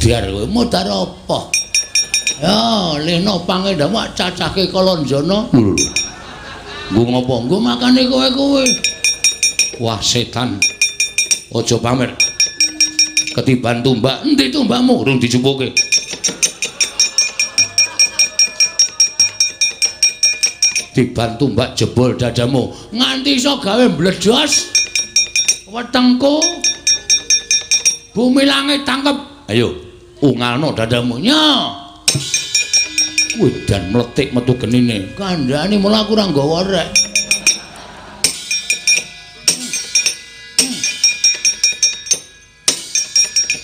Modar kowe, modar apa? Ya, leno pangendamu cacahke Kalanjana. Lho. Nggo ngopo? Nggo makane kowe-kowe. Wah, setan. Aja pamer. Ketiban tumbak, endi tumbakmu? Urung dijupuke. Tiban tumbak jebol dadamu, nganti iso gawe mbledos wetengku. Bumi langit tangkep. Ayo, ungalno dadamu. Nya. Wedan mletik metu genine. Kandhane mula aku ora nggawa rek.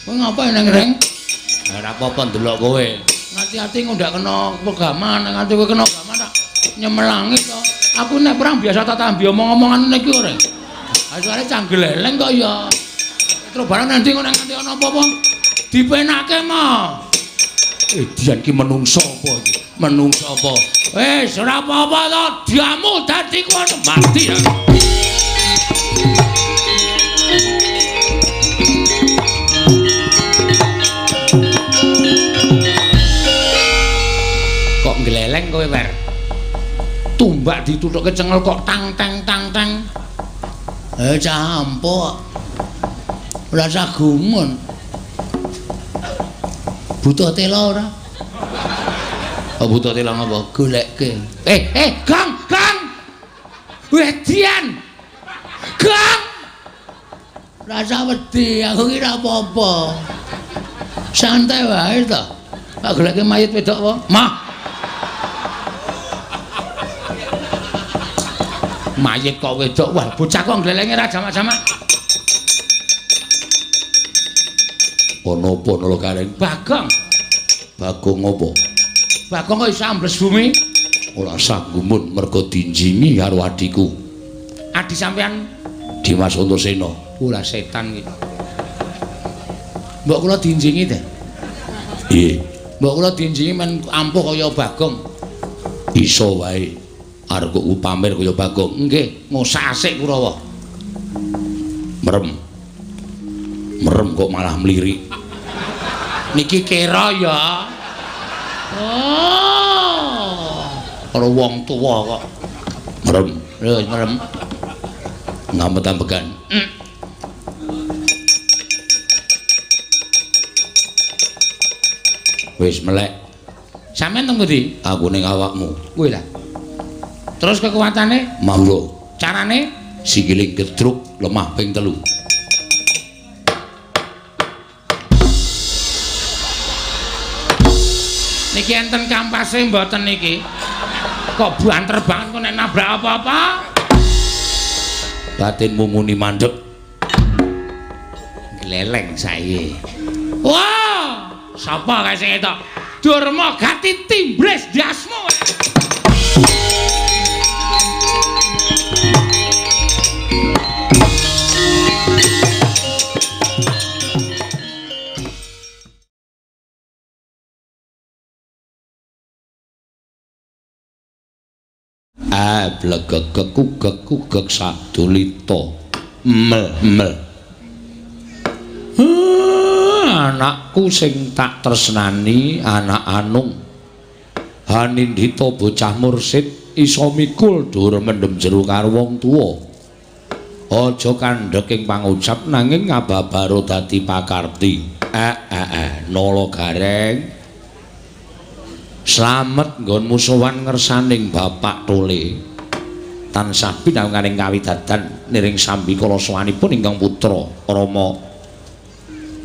Kowe ngapain nang reng? Ora apa-apa ndelok kowe. Ngati-ati ngundak kena pegaman, nganti kowe kena gaman tak nyemelangi to. Aku nek perang biasa tak tambi omong-omongan ngene iki ora. Ha soalé canggeleleng kok ya. Petro barang nanti ngono nganti ana apa-apa dipenake mah. Edian ki menungso apa iki? Menungso apa? Wis ora apa-apa to, diamu dadi kono mati ya. Kok ngleleng kowe, Wer? Tumbak dituthuke cengel kok tang tang tang tang. Cah ampuh. Ora usah gumun. Butuh tela ora? Oh, butuh tela ngapa? Goleke. Gang, gang. Wedian. Gang. Ora usah wedi, aku ki ora apa-apa. Santai wae to. Tak goleke mayit wedok apa? Mah. Mayit kok wedok. Wah, bocah kok nglelenge ra jamak-jamak. Ana apa Nala Gareng? Bagong. Bagong apa? Bagong kok iso ambles bumi? Ora usah gumun mergo dinjingi karo adhiku. Adhi sampean Dimas Antasena. Ora setan iki. Mbok kula dinjingi ta? Piye? Mbok kula dinjingi men ampuh kaya Bagong. Iso wae. Arep kok pamer kaya Bagong. Nggih, ngosak asik Kurawa. Merem. Merem kok malah mlirik. Niki kira ya. Oh. Karo wong tuwa kok. Merem. Lho, merem. Ngamet-ambekan. Wis melek. Sampeyan teng pundi? Aku ning awakmu. Kuwi lah. Terus kekuatane? Monggo. Carane? Sikile gedruk lemah ping 3. Niki enten kampase mboten niki? Kok banter banget kok nek nabrak apa-apa? Batinmu muni mandek. Gleleng saiki. Wah, sapa kae sing etok? Durma gati timbres ndasmu. Blegegek sadulita mel mel. Anakku sing tak tresnani, anak anung Hanindhita bocah mursid iso mikul dur mendem jero karo wong tuwa. Aja kandhek ing pangucap nanging ngababaro dadi pakarti. Nala Gareng slamet nggonmu sowan ngersaning Bapak Tole. Tansah pinanganing kawidadan niring sambikala sowanipun ingkang putra Rama.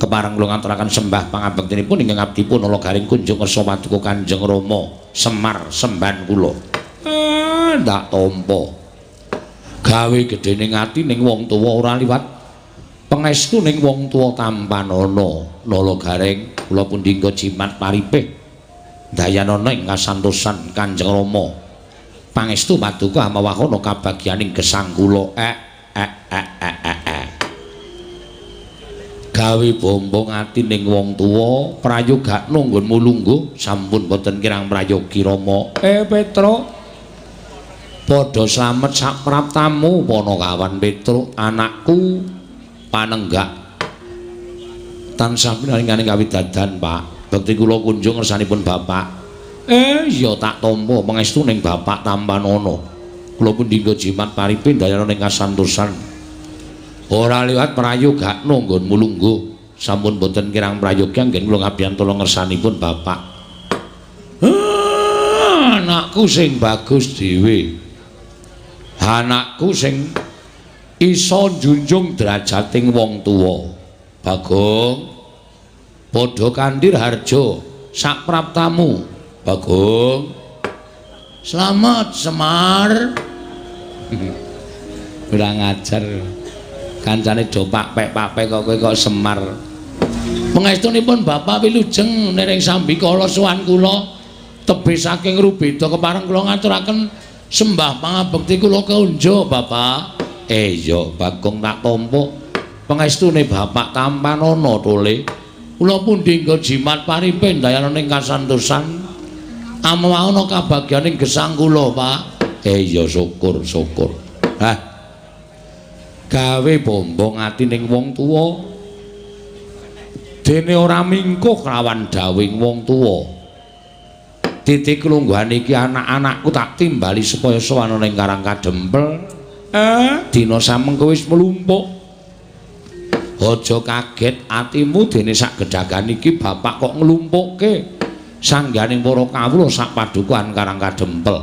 Kepareng kula ngaturaken sembah pangabektinipun ingkang abdi pun Nala Gareng kunjung ngersa paduka Kanjeng Rama Semar semban kula. Ndak tampa. Gawe gedhening ati ning wong tuwa ora liwat pangestu ning wong tuwa tampanana. Nala Gareng kula pundi nggo jimat paripih dayanana ing kasantosan Kanjeng Rama. Pangestu paduka amawahana kabagyaning gesang kula. Gawe bombong ati ning wong tuwa prayogakno nggonmu lungguh sampun boten kirang prayogi Rama. Petro padha slamet sak praptamu Panakawan Petro anakku panenggak. Tansah pinaringaning kawidadan, Pak. Bekti kula kunjung ngersanipun Bapak. Iya tak tampa pangestuning Bapak tampanana. Kula pun dinggo jimat paripe ndayana ing kasantosan. Ora liwat prayogakno nggonmu lungguh. Sampun boten kirang prayoga anggen kula ngabiyantala ngersanipun Bapak. Anakku sing bagus dhewe. Anakku sing iso njunjung derajating wong tuwa. Bagong, padha kanthi harja sak praptamu. Bagong, slamet Semar. Ora ngajar. Kancane do pakpek-pakpek kok kowe kok Semar. Pangestunipun Bapak wilujeng niring sambikala sowan kula tebih saking Rubeda kepareng kula ngaturaken sembah pangabekti kula kaunja Bapak. Iya Bagong tak tampa. Pangestune Bapak tampanana tole. Kula pundi nggo jimat paripe ndayana ing kasantosan. Amwaana kabagyaning gesang kula, Pak. Iya syukur syukur. Hah. Gawe bombong atining wong tuwa. Dene ora mingkuh kelawan dawing wong tuwa. Titik lungguhan iki anak-anakku tak timbali supaya sowan ning Karang Kadempel. Dina samengko wis mlumpuk. Aja kaget atimu dene sak gedhagan iki bapak kok nglumpukke sangganing para kawula sak padukuhan Karang Kadempel.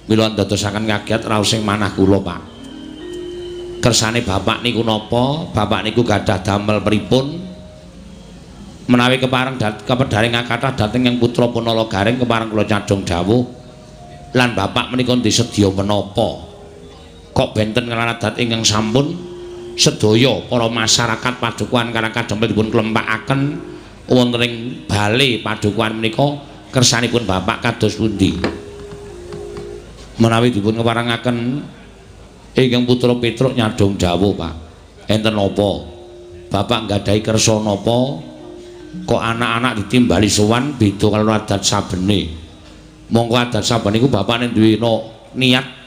Mila ndadosaken kaget raos sing manah kula, Pak. Kersane bapak niku napa? Bapak niku gadah damel pripun? Menawi kepareng kepedharing kathah dhateng yang putra Punala Gareng kepareng kula nyadhong dawuh lan bapak menika disedya menapa? Kok benten kelawan adat ingkang sampun sedaya para masyarakat padukuhan Karang Kadempel dipun klempakaken wonten ing bale padukuhan menika kersanipun bapak kados pundi? Menawi dipun keparengaken ingkang putra Petruk nyadhong dawuh, Pak. Enten napa? Bapak nggadahi kersa napa? Kok anak-anak ditimbali sowan beda karo adat sabene. Mongko adat saben niku bapakne duwe niat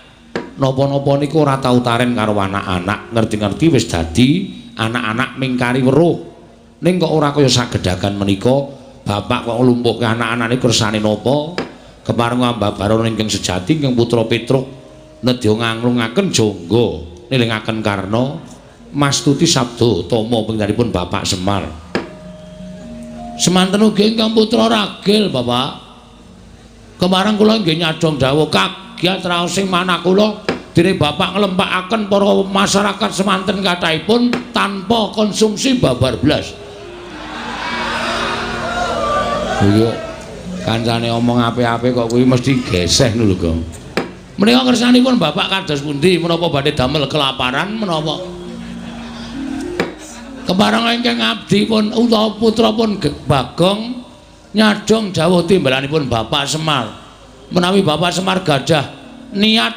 napa-napa niku ora tau taren karo anak-anak, ngerti-ngerti wis dadi anak-anak mingkari weruh. Ning kok ora kaya sagedhagan menika, bapak kok nglumpukke anak-anak niku kersane napa? Kepareng ambabaron ingkang sejati ingkang putra Petruk nedya nganglungaken jangga nilingaken karna mastuti sabda tama pingganipun Bapak Semar. Semanten ugi ingkang putra Ragil, Bapak. Kemareng kula nggih nyadhong dawuh kaget raos sing manah kula dene bapak nglempakaken para masyarakat semanten kathahipun tanpa konsumsi babar blas. Iya, kancane omong apik-apik kok kuwi mesti geseh lho, Gong. Menika kersanipun bapak kados pundi menapa badhe damel kelaparan menapa? Kepareng ingkang abdi pun utawa putra pun Bagong nyadhong dawuh timbalanipun Bapak Semar. Menawi Bapak Semar gadah niat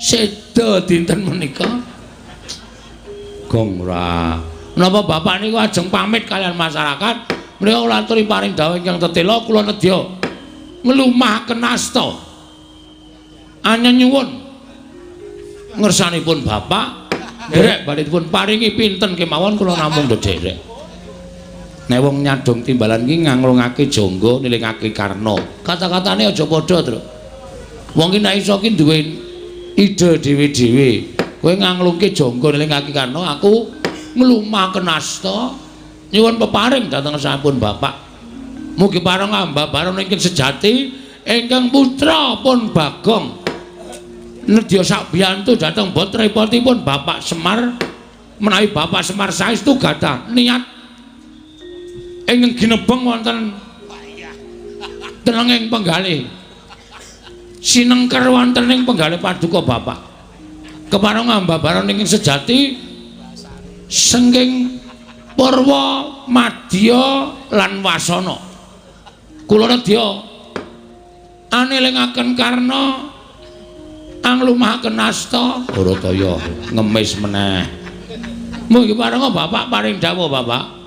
seda dinten menika, Gong ora. Menapa bapak niku ajeng pamit kalian masyarakat, menika kula aturi paring dawuh ingkang tetela kula nedya nglumahaken asta. Anyuwun ngersanipun bapak nderek badhe dipun paringi pinten kemawon kula namung ndherek. Nek wong nyadhong timbalan iki nganglungake jangga nilingake karna. Kata-katane aja padha, Truk. Wong ki nek iso ki duwe ide dhewe-dhewe. Kowe nganglungke jangga nilingake karna, aku nglumahaken asta nyuwun peparing dhateng sampun bapak. Mugi pareng ambabaron ingkang sejati ingkang putra pun Bagong nedya sakbiyantu dhateng bot repotipun Bapak Semar. Menawi Bapak Semar saestu gadah niat ingkang ginebeng wonten tenenging penggalih sinengker wonten ing penggalih paduka bapak. Kepareng ambabaron ingkang sejati sengking purwa madya lan wasana. Kula nedya anilingaken karna anglumahaken asta Bharataya ngemis meneh. Mugi parenga bapak paring dawuh bapak.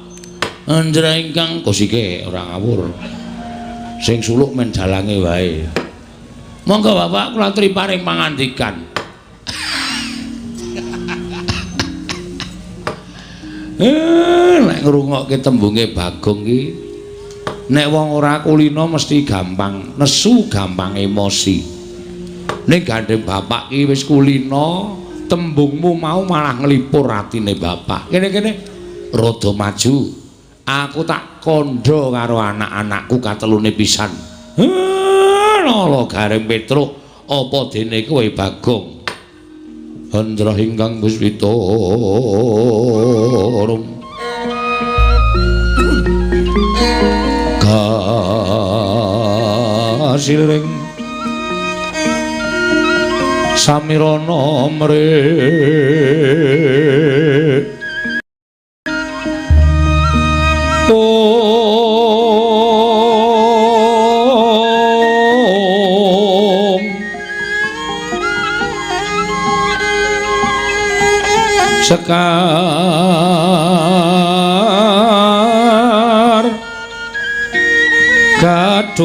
Anjra ingkang kosike ora ngawur. Sing suluk men dalange wae. Monggo bapak kula aturi paring pangandikan. Nek ngrungokke tembunge Bagong ki nek wong ora kulina mesti gampang nesu, gampang emosi. Ning gandeng bapak ki wis kulina, tembungmu mau malah nglipur atine bapak. Kene-kene rada maju. Aku tak kandha karo anak-anakku katelune pisan. Nala Gareng Petruk, apa dene kowe Bagong? Hendra ingkang puspita rum kasiring samirana mrih Sekar Gadung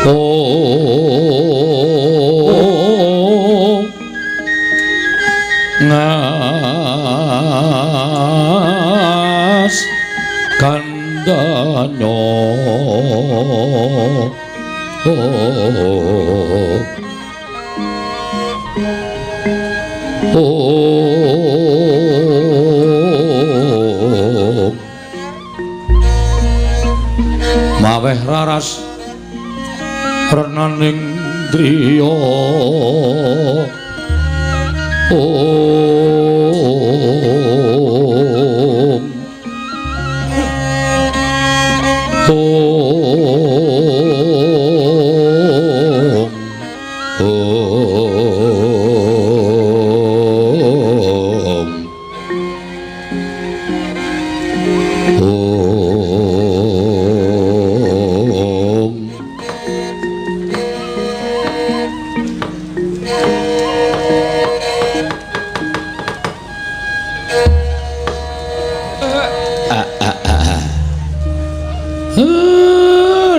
Kong Ngas Gandanyo Oh, oh, maweh raras renaning driya. Om Om Om Om.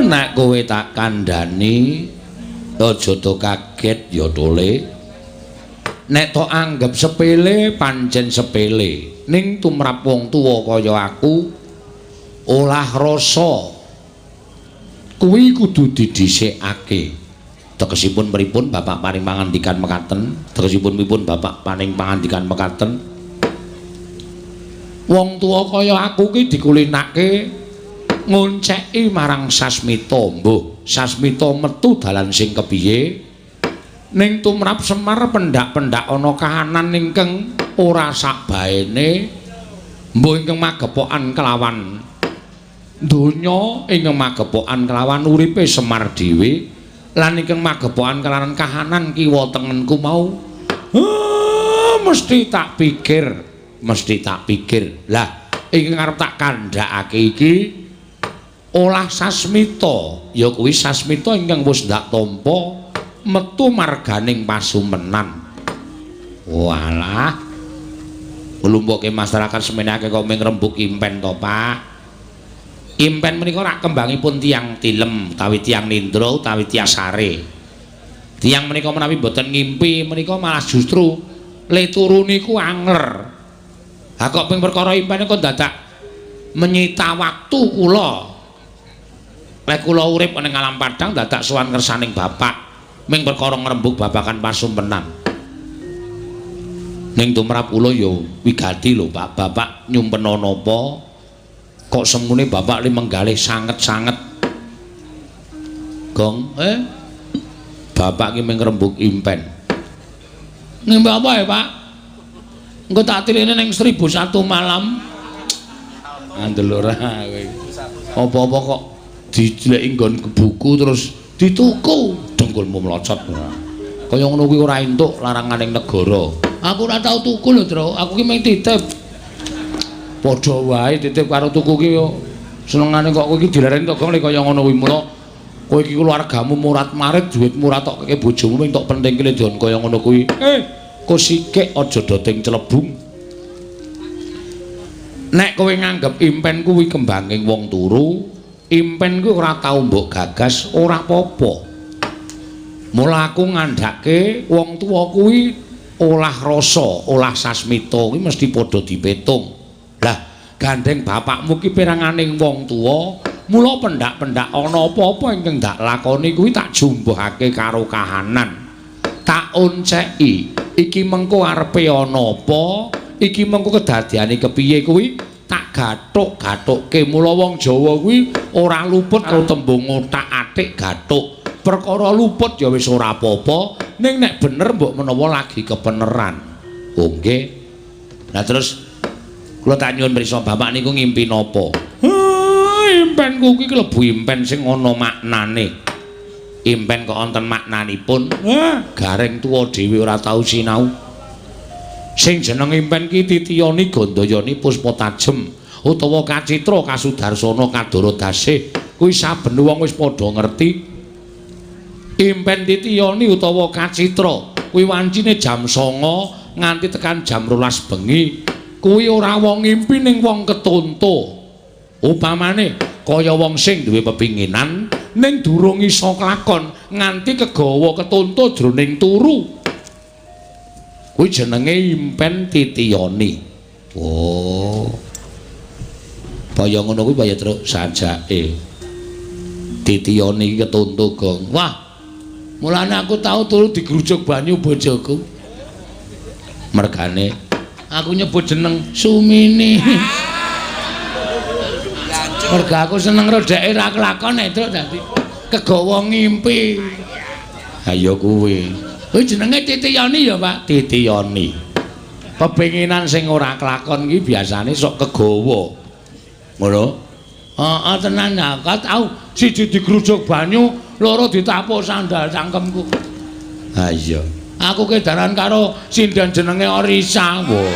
Nek kowe tak kandhani aja to kaget ya Tole. Nek tok anggap sepele pancen sepele, ning tumrap wong tuwa kaya aku olah rasa kuwi kudu didhisikake. Tegesipun pripun bapak paring pangandikan mekaten? Tegesipun pripun bapak paring pangandikan mekaten? Wong tuwa kaya aku ki dikulinake ngonceki marang Sasmita. Mbuh, Sasmita metu dalan sing kepiye? Ning tumrap Semar pendak-pendak ana kahanan ingkang ora sakbaene, mbuh ingkang magepokan kelawan donya, ingkang magepokan kelawan uripe Semar dhewe, lan ingkang magepokan kelawan kahanan kiwa tengenku mau. Mesti tak pikir, mesti tak pikir. Lah, ingkang arep tak kandhakake iki olah Sasmita, ya kuwi Sasmita ingkang wis ndak tampa metu marganing pasumenan. Walah, nglumpukke masyarakat semenake kok mung rembug impen to, Pak. Impen menika rak kembangipun tiyang tilem utawi tiyang nindra utawi tiyang sare. Tiyang menika menawi mboten ngimpi menika malah justru le turu niku angler. Ha kok ping perkara impen kok dadak menyita waktu kula. Lek kula urip ning alam padang dadak sowan ngersaning bapak ming perkara ngrembug babagan pasumpenan. Ning tumrap kula ya wigati lho Pak, bapak nyumpena napa kok semune bapak li menggalih sanget-sanget. Gong, bapak ki ming ngrembug impen. Ngimpi apa ya, Pak? Engko tak tilene ning 1001 malam. Andel ora kowe. Apa-apa kok dijeleki nggon buku terus dituku, dengkulmu mlocot. Kaya ngono kuwi ora entuk laranganing negara. Aku ora tau tuku lho, Tru. Aku ki mung titip. Padha wae titip karo tuku ki yo senengane kok kowe iki dilereni to, Gong, kaya ngono kuwi. Mula kowe iki keluargamu murat-marit, duitmu ora tok keke bojomu mung tok pentingke don kaya ngono kuwi. Kok sikik aja doting celebung. Nek kowe nganggep impen kuwi kembanging wong turu, impen kuwi ora tau mbok gagas, ora apa-apa. Mula aku ngandhake wong tuwa kuwi olah rasa, olah sasmita kuwi mesti padha dipetung. Lah, gandeng bapakmu ki peranganing wong tuwa, mula pendak-pendak ana apa-apa ingkang ndak lakoni kuwi tak jumbuhake karo kahanan. Tak onceki, iki mengko arepe ana apa, iki mengko kedadiane kepiye kuwi tak gathuk-gathukke. Mula wong Jawa kuwi ora luput karo tembung othak-athik gathuk. Perkara luput ya wis ora apa-apa, ning nek bener mbok menawa lagi kebeneran. Oh nggih. Lah terus kula tak nyuwun pirsa bapak niku ngimpi napa? Impenku iki klebu impen sing ana maknane. Impen kok wonten maknanipun? Gareng tuwa dhewe ora tau sinau. Sing jeneng impen ki titiyani gandayani puspa tajem utawa kacitra kasudarsana kadara dasih. Kuwi saben wong wis padha ngerti. Impen titiyani utawa kacitra kuwi wancine jam 09.00 nganti tekan jam 12 bengi. Kuwi ora wong ngimpi ning wong ketonto. Upamane kaya wong sing duwe pepinginan ning durung iso klakon nganti kegawa ketonto jroning turu. Kuwi jenenge impen titiyani. Oh. Kaya ngono kuwi kaya truk sajake. Titiyani iki ketonto, Gong. Wah. Mulane aku tau turu digrujuk banyu bojoku. Mergane aku nyebut jeneng Sumini. Merga aku seneng karo dheke ra kelakon nek truk dadi kegawa ngimpi. Ha ya kuwi. Kuwi jenenge titiyani ya, Pak. Titiyani. Pepinginan sing ora kelakon iki biasane sok kegawa. Ngono? Heeh tenan aku tau siji digrujuk banyu, loro ditapuk sandal cangkemku. Ha iya. Aku kedaran karo sinden jenenge Orisa. Wah.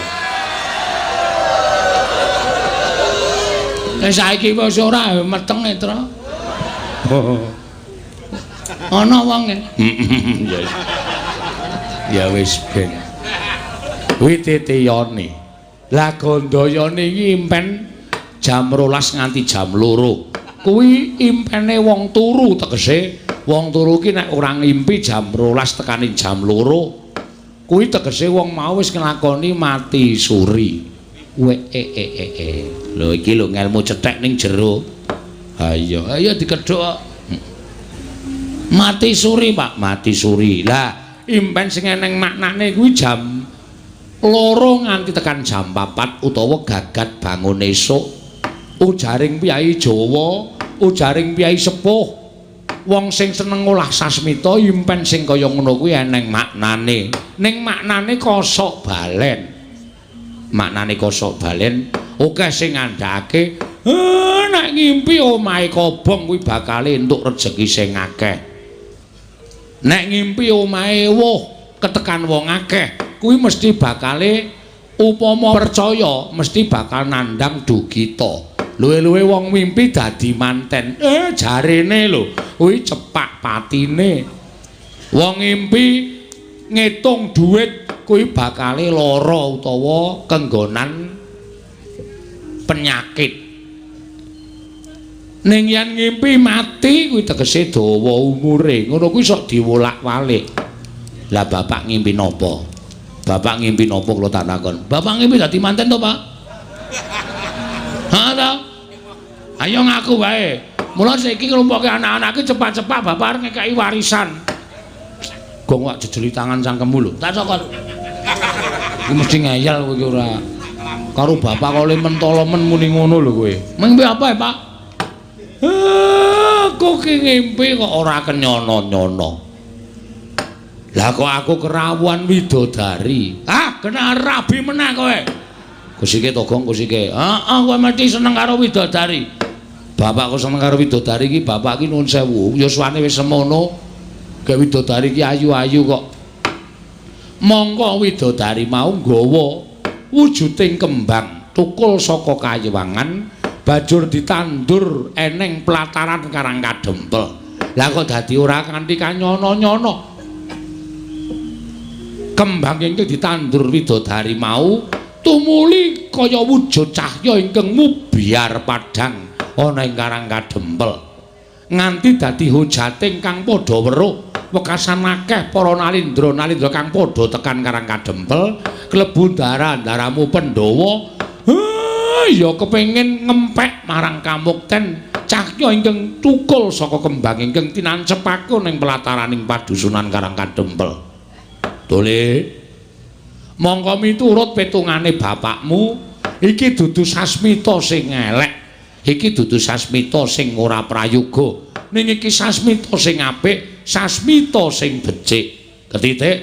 Nek saiki wis ora meteng Netra. Ana wonge. Ya. Ya wis ben. Kuwi titiyane. Lah gandayane iki impen jam 12 nganti jam 2. Kuwi impene wong turu, tegese wong turu ki nek ora ngimpi jam 12 tekane jam 2 kuwi tegese wong mau wis nglakoni mati suri. We e e e e. Lho iki lho ngelmu cethek ning jero. Ha iya, ayo dikedhuk. Mati suri, Pak, mati suri. Lah, impen sing eneng maknane kuwi jam 2 nganti tekan jam 4 utawa gagat bangun esuk. Ujaring piyai Jawa, ujaring piyai sepuh, wong sing seneng ngolah sasmita impen sing kaya ngono kuwi eneng maknane. Ning maknane kosok balen. Maknane kosok balen akeh sing ngandhake, nek ngimpi omahe kobong kuwi bakal entuk rejeki sing akeh. Nek ngimpi omahe woh ketekan wong akeh, kuwi mesti bakale upama percaya mesti bakal nandhang dugita. Luwe-luwe wong mimpi dadi manten. Jarene lho, kuwi cepak patine. Wong ngimpi ngitung dhuwit kuwi bakale lara utawa kenggonan penyakit. Ning yen ngimpi mati kuwi tegese dawa umure. Ngono kuwi sok diwolak-walik. Lah bapak ngimpi napa? Bapak ngimpi napa kula tak takon? Bapak ngimpi dadi manten to, Pak? Ha ta? Ayo ngaku wae. Mula saiki nglumpukke anak-anak iki cepat-cepat bapak arep ngekeki warisan. Gong wak jejeli tangan cangkemmu lho. Tak cokot. Kuwi mesti ngeyel kowe iki ora. Karo bapak kok le mentolo men muni ngono lho kowe. Ngimpi apa ya, Pak? Aku ki ngimpi kok ora kenyono-nyono. Lah kok aku kerawuan widodari. Ah, kena rabi meneh kowe. Kusike to, Gong, kusike. Heeh, kowe mesti seneng karo widodari. Bapakku seneng karo widodari iki, bapak iki nuwun sewu, yuswane wis semono. Gek widodari iki ayu-ayu kok. Mongko widodari mau nggawa wujuding kembang tukul saka kayewangan banjur ditandur eneng pelataran Karang Kadempel. Lah kok dadi ora kanthi kanyono-nyono. Kembang ingkang ditandur widodari mau tumuli kaya wujud cahya ingkang mubyar padhang ana ing Karang Kadempel. Nganti dadi hujate ingkang padha weruh. Wekasan akeh para nalindra-nalindra kang padha tekan Karang Kadempel klebu ndara-ndaramu Pandhawa. Ya kepengin ngempek marang kamukten cahya ingkang tukul saka kembang ingkang tinancepake ning pelataraning padusunan Karang Kadempel. Tole mongko miturut petungane bapakmu iki dudu sasmita sing elek, iki dudu sasmita sing ora prayoga, ning iki sasmita sing apik, sasmita sing becik. Ketitik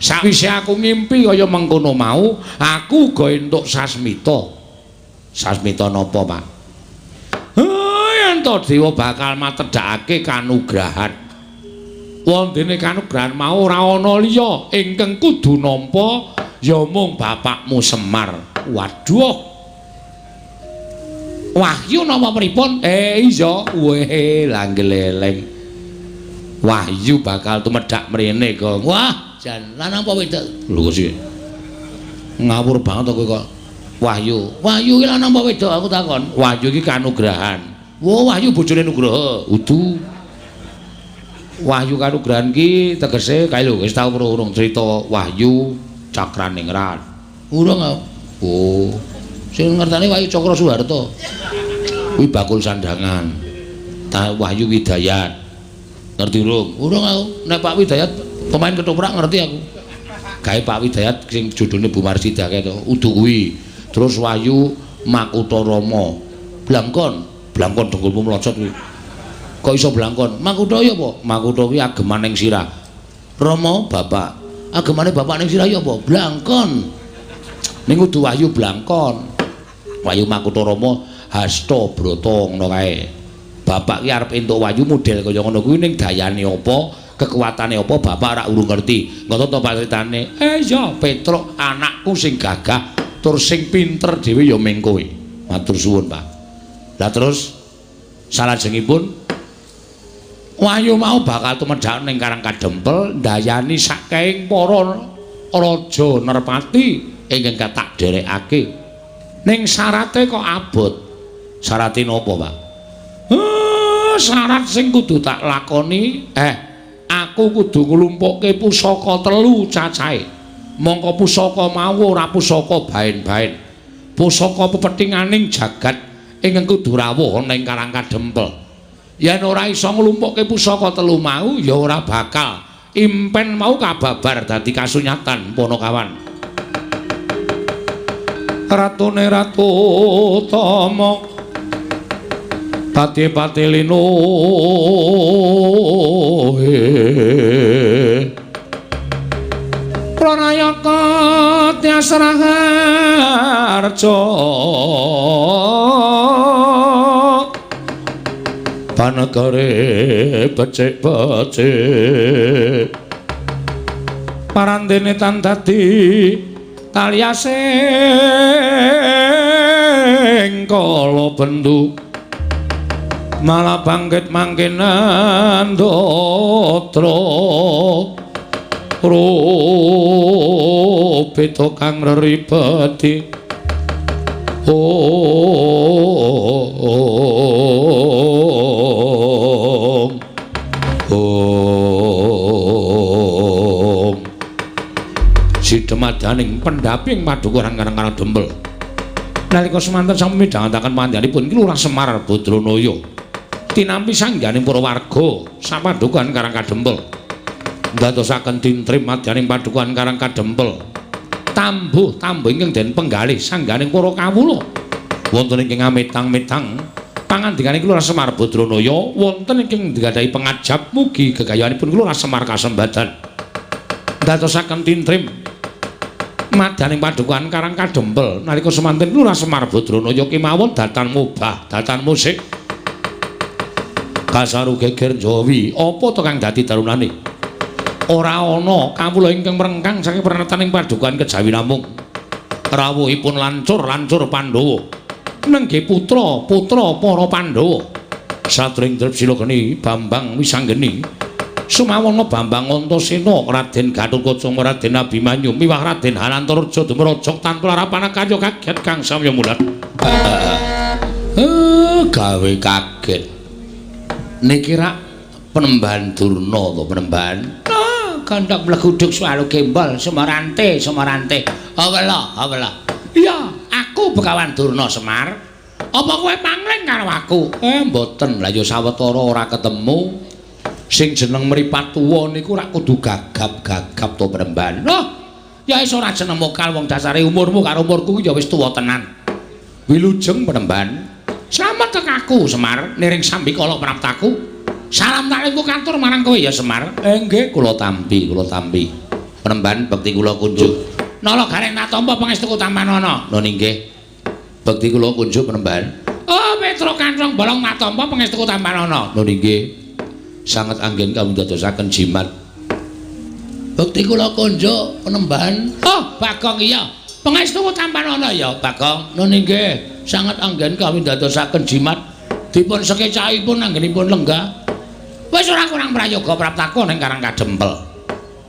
sawise aku ngimpi kaya mengkono mau, aku uga entuk sasmita. Sasmita napa, Pak? Yen to dewa bakal matedhakake kanugrahan. Wondene kanugrahan mau ora ana liya ingkang kudu nampa ya mung bapakmu Semar. Waduh. Wahyu napa pripun? Iya, weh langgeleleng. Wahyu bakal tumedhak mrene, Gong. Wah, jan lanang apa wedok? Lho kok sih. Ngawur banget kowe kok. Wahyu. Wahyu iki lanang apa wedok aku takon? Wahyu iki kanugrahan. Wah, Wahyu bojone Nugraha. Udu. Wahyu kanugrahan ki tegese kae lho wis tau urung cerita Wahyu Cakraningrat. Urung aku. Oh. Sing ngertane Wahyu Cakra Suharto. Kuwi bakul sandangan. Ta Wahyu Widayat. Ngerti urung? Urung aku. Nek Pak Widayat pemain ketoprak ngerti aku. Gawe Pak Widayat sing jodhone Bu Marsidah kae to. Udu kuwi. Terus Wahyu Makutha Rama. Blangkon, blangkon dengkulmu mlocot kuwi. Kok iso blangkon? Makutha ya apa? Makutha kuwi ageman ning sirah. Rama bapak. Agemane bapak ning sirah ya apa? Blangkon. Ning kudu Wahyu blangkon. Wahyu Makutha Rama Hasta Brata ngono kae. Bapak ki arep entuk wahyu model kaya ngono kuwi ning dayane apa, kekuatane apa bapak ora urung ngerti. Ngono to Pak critane. Iya, Petruk anakku sing gagah tur sing pinter dhewe ya ming kowe. Matur suwun, Pak. Lah terus salajengipun Wahyu mau bakal tumedhak ning Karang Kadempel ndayani saking para raja nerpati ingkang katak derekake. Ning syarate kok abot. Syarate napa, Pak? Syarat sing kudu tak lakoni, aku kudu nglumpukke pusaka telu cacahe. Mongko pusaka mau ora pusaka baen-baen. Pusaka pepethinganing jagat ingkang kudu rawuh ana ing Karang Kadempel. Yen ora iso nglumpukke pusaka telu mau ya ora bakal impen mau kababar dadi kasunyatan Panakawan. Ratune Ratu Tama pati-pati linuhe Pranayaka Tyas Raharja panegare becik-becik parandene tan dadi taliasing kala bendu malah bangkit mangke nandatra rupita kang reribeti. Om Om sidemadaning pendhaping padukuhan Karang Dempel. Nalika semanten sami midhangetaken panjenenganipun ki Lurah Semar Badranaya tinampi sangganing para warga sapadukuhan Karang Kadempel ndadosaken tintrim madyaning padukuhan Karang Kadempel. Tambuh-tambuh ingkang den penggalih sangganing para kawula wonten ingkang ametang-metang pangandikaning Lurah Semar Badranaya wonten ingkang nggadahi pengajap mugi gegayanipun Lurah Semar kasembadan ndadosaken tintrim madyaning padukuhan Karang Kadempel. Nalika semanten Lurah Semar Badranaya kemawon datan mubah datan musik kasaru geger Jawi apa to kang dadi darunane ora ana kawula ingkang mrengkang saking prenetaning padukuhan kejawi namung rawuhipun lancur-lancur Pandhawa nenggih putra-putra para Pandhawa satring Drepsila geni Bambang Wisanggeni Sumawana Bambang Antasena Raden Gatotkaca Raden Abimanyu miwah Raden Hanantarja dumraja tanpa larapan karya kaget kang samya mulat. Gawe kaget niki rak Penembahan Durna to Penembahan. Ah, gandhak mleguduk swalu gembol Semarante, Semarante. Awela, awela. Iya, aku Begawan Durna Semar. Apa kowe pangling karo aku? Mboten. Lah ya sawetara ora ketemu. Sing jeneng mripat tuwa niku rak kudu gagap-gagap to Penembahan. Loh, ya wis ora jeneng mokal wong dasare umurmu karo umurku ya wis tuwa tenan. Wilujeng Penembahan. Slamet tek aku Semar, niring sambikala praptaku. Salam talimku katur marang kowe ya Semar. Nggih, kula tampi, kula tampi. Penembahan bekti kula kunjuk. Nala gareng tak tampa pangestuku tampanana. Lho nggih. Bekti kula kunjuk Penembahan. Oh, Petro Kanthong Bolong tak tampa pangestuku tampanana. Lho nggih. Sanget anggen kamundadosaken jimat. Bekti kula kunjuk Penembahan. Oh, Bagong iya. Pangestuku tampanana ya, Bagong. Lho nggih. Sanget anggen kawindadosaken jimat. Dipun sekecahipun anggenipun lenggah. Wis ora kurang prayoga praptaku ning Karang Kadempel.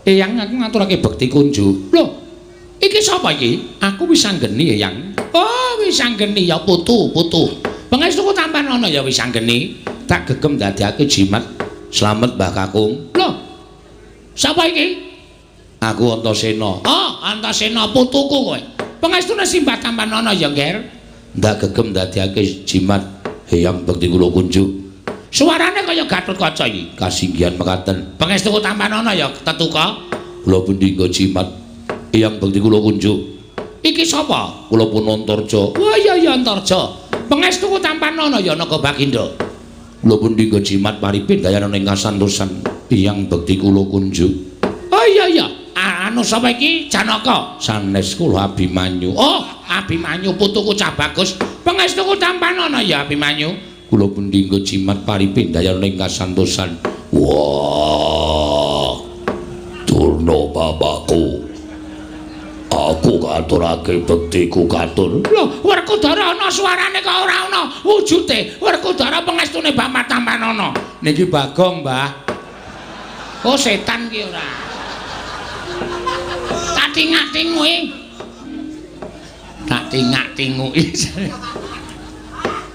Eyang aku ngaturake bekti kunjuk. Lho, iki sapa iki? Aku Wisanggeni, Eyang. Oh, Wisanggeni ya putu, putu. Pangestuku tampanana ya Wisanggeni. Tak gegem dadekake jimat. Slamet Mbah Kakung. Lho. Sapa iki? Aku Antasena. Oh, Antasena putuku kowe. Pangestune simbah tampanana ya, Nger. Ndak gegem dadekake jimat. Eyang bekti kula kunjuk. Suarane kaya Gatotkaca iki. Kasinggihan mekaten. Pangestuku tampanana ya tetuka. Kula pundi nggo jimat. Eyang bekti kula kunjuk. Iki sapa? Kula pun Antarja. Wah iya ya Antarja. Pangestuku tampanana ya Naga Baginda. Kula pundi nggo jimat paripin dayana ing kasantosan. Eyang bekti kula kunjuk. Oh iya iya. Anu sapa iki? Janaka. Sanes kula Abimanyu. Oh, Abimanyu putuku cah bagus. Pangestuku tampanana ya Abimanyu. Kula pundi nggo jimat paripin dayana ing kasantosan. Wah. Durna bapakku. Aku katurake bektiku katur. Lho, Werkudara ana suarane kok ora ana wujude. Werkudara pangestune Bapak tampanana. Niki Bagong, Mbah. Oh, setan ki ora. Tak tingak-tinguki. Tak tingak-tinguki.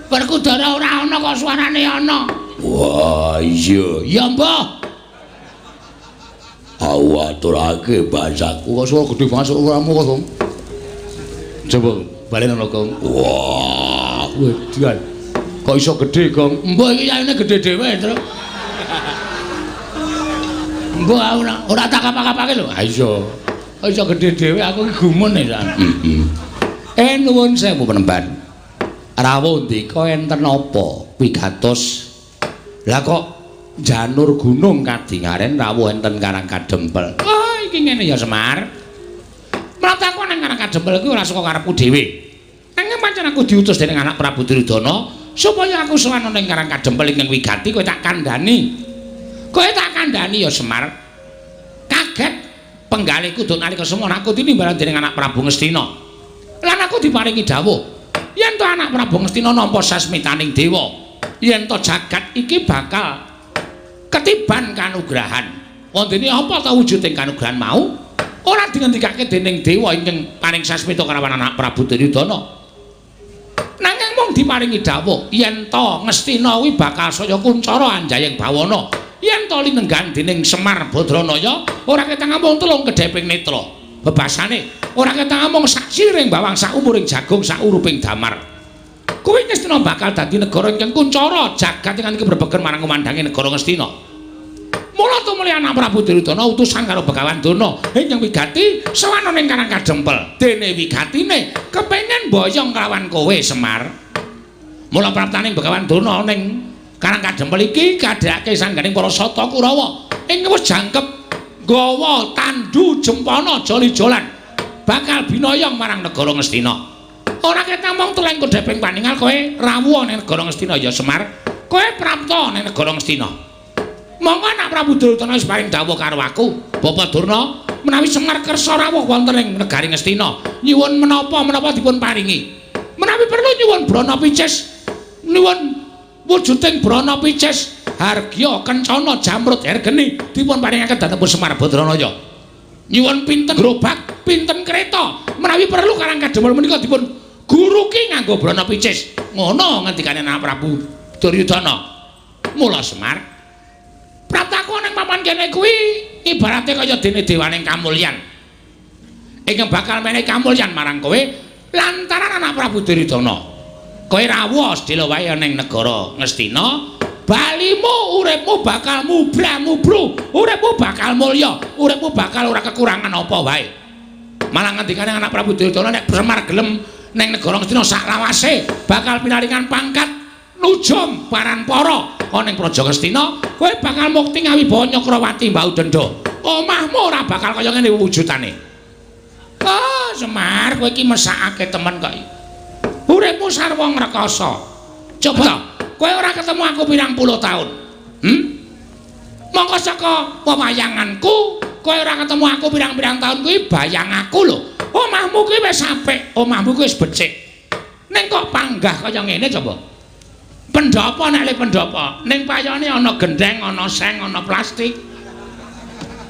Werkudara ora ana kok suarane ana. Wah, iya. Ya, Mbah. Aku aturake bahasaku kok suara gedhe banget suaramu kok, Gong. Coba balen ana, Gong. Wah, wedan. Kok iso gedhe, Gong? Mbah iki yayane gedhe dhewe, Tru. Mbah aku ora tak kapak-kapake lho. Ha iya. Kok iso gedhe dhewe aku iki gumun ya. Heeh. Nuwun sewu Penemban. Rawuh ndika enten apa wigatos? Lah kok janur gunung kadingaren rawuh enten Karang Kadempel. Oh, iki ngene ya Semar. Mrataku nang Karang Kadempel kuwi ora saka karepku dhewe. Nanging pancen aku diutus dening anak Prabu Duryudana supaya aku sowan ning Karang Kadempel ingkang wigati kowe tak kandhani. Kowe tak kandhani ya Semar. Kaget penggalihku duk nalika semono aku tinimbalan dening anak Prabu Ngastina. Lan aku diparingi dawuh yen to anak Prabu Ngastina nampa sasmitaning dewa, yen to jagat iki bakal ketiban kanugrahan. Wondene apa ta wujuding kanugrahan mau? Ora dingendikake dening dewa ingkang paring sasmita karawan anak Prabu Duryudana. Nanging mung diparingi dawuh yen to Ngastina kuwi bakal saya kuncara anjayeng bawana. Yen to linenggan dening Semar Badranaya ora ketang amung telung kedheping netra. Bebasane ora ketang amung sak siring bawang sak umuring jagung sak uruping damar. Kuwi Ngastina bakal dadi negara ingkang kuncara jagat ingkang brebegen marang kumandange negara Ngastina. Mula tumuli anak Prabu Duryudana utusan karo Begawan Durna ingkang wigati sowan ning Karang Kadempel. Dene wigatine kepengin boyong kelawan kowe Semar. Mula praptaning Begawan Durna ning Karang Kadempel iki kadhake sangganing para sata Kurawa ingkang wis jangkep gawa tandu jempana joli-jolan bakal binoyong marang negara Ngastina. Ora ketang mung teleng kodheping paningal kowe rawuh ning negara Ngastina ya Semar. Kowe prapta ning negara Ngastina. Monggo anak Prabu Duryudana wis paring dawuh karo aku, Bapak Durna, menawi Semar kersa rawuh wonten ing negari Ngastina, nyuwun menapa-menapa dipun paringi. Menawi perlu nyuwun brana picis, nyuwun wujuding brana picis, hargya kencana jamrut hergeni dipun paringaken dhateng Semar Badranaya. Nyuwun pinten gerobak, pinten kereta, menawi perlu Karang Kadempel menika dipun guruki nganggo brana picis. Ngono ngendikane anak Prabu Duryudana. Mula Semar, Praptaku ning papan kene kuwi ibarate kaya dene dewaning kamulyan. Ingkang bakal menehi kamulyan marang kowe lantaran anak Prabu Duryudana. Kowe rawuh sedhela wae ning negara Ngastina, balimu uripmu bakal mubra-mubru, uripmu bakal mulya, uripmu bakal ora kekurangan apa wae. Malah ngendikane anak Prabu Duryudana nek Semar gelem ning negara Ngastina saklawase bakal pinaringan pangkat nujum paranpara ana ing Praja Ngastina, kowe bakal mukti ngawibawa Nyakrawati Mbau Denda. Omahmu ora bakal kaya ngene wujudane. Oh, Semar, kowe iki mesakake temen kok. Uripmu sarwa ngrekoso. Coba kowe ora ketemu aku pirang puluh taun. Mongko saka wewayanganku, kowe ora ketemu aku pirang-pirang taun kuwi bayang aku lho. Omahmu kuwi wis apik, omahmu kuwi wis becik. Ning kok panggah kaya ngene coba. Pendhapa nek le pendhapa, ning payone ana gendheng, ana seng, ana plastik.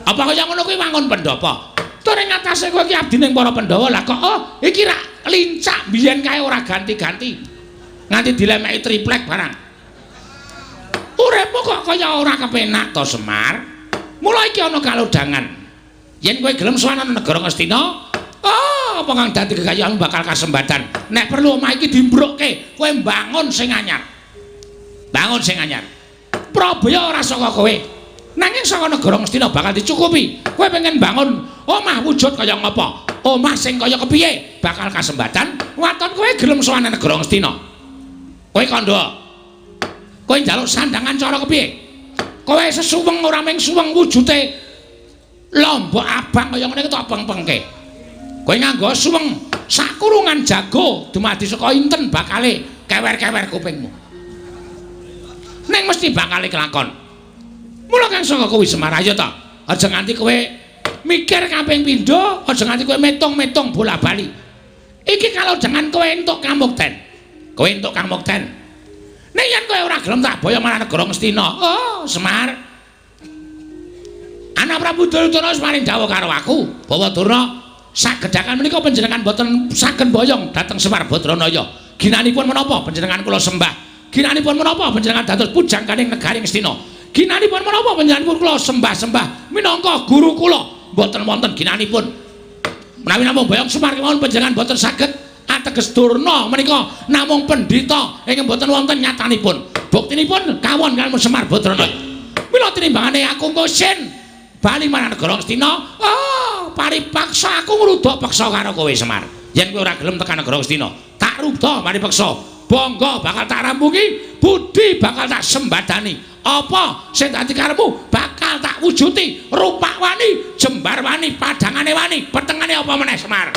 Apa kaya ngono kuwi wangun pendhapa? Tur ing atase kowe iki abdi ning para Pandhawa lah kok oh iki rak lincak biyen kae ora ganti-ganti. Nganti dilemeki triplek barang. Uripmu kok kaya ora kepenak to Semar? Mula iki ana kalodhangan. Yen kowe gelem sowan nang negara Ngastina, oh apa kang dadi kekayaanmu bakal kasembatan. Nek perlu omah iki dimbrukke, kowe mbangun sing anyar. Bangun sing anyar. Prabaya ora saka kowe. Nanging saka negara Ngastina bakal dicukupi. Kowe pengen bangun omah wujud kaya ngapa? Omah sing kaya kepiye bakal kasembatan. Waton kowe gelem sowan nang negara Ngastina. Kowe kandha. Kowe njaluk sandangan cara kepiye? Kowe sesuweng ora mung suweng wujute lombok abang kaya ngene iki tok peng-pengke. Kowe nganggo suweng sakurungan jago dumadi saka inten bakale kewer-kewer kupingmu. Ning mesti bakale kelakon. Mula kang saka kuwi Semar ayo ta. Aja nganti kowe mikir kaping pindho, aja nganti kowe metung-metung bola-bali. Iki kalau jangan kowe entuk kamukten. Kowe entuk kamukten. Nek yen kowe ora gelem tak boyong marang negara Ngastina. Oh, Semar. Anak Prabu Duryudana wis paring dawuh karo aku bahwa Durna sagedhakan menika panjenengan boten saged boyong dhateng Semar Badranaya. Ginanipun menapa panjenengan kula sembah? Ginanipun menapa panjenengan dados pujangganing negari Ngastina? Ginanipun menapa panjenenganipun kula sembah-sembah minangka guru kula? Mboten wonten ginanipun. Menawi namung boyong Semar kemawon panjenengan boten saged ateges Durna menika namung pendhita ingkang boten wonten nyatanipun. Buktinipun kawon kaliyan Semar Badranaya. Mila tinimbangane aku ngosin bali marang negara Ngastina, oh paripaksa aku ngruda peksa karo kowe Semar. Yen kowe ora gelem tekan negara Ngastina, tak ruda paripaksa. Bangga bakal tak rampungi, budi bakal tak sembadani. Apa sing dadi karepmu bakal tak wujuti. Rupak wani, jembar wani, padangane wani, petengane apa meneh Semar.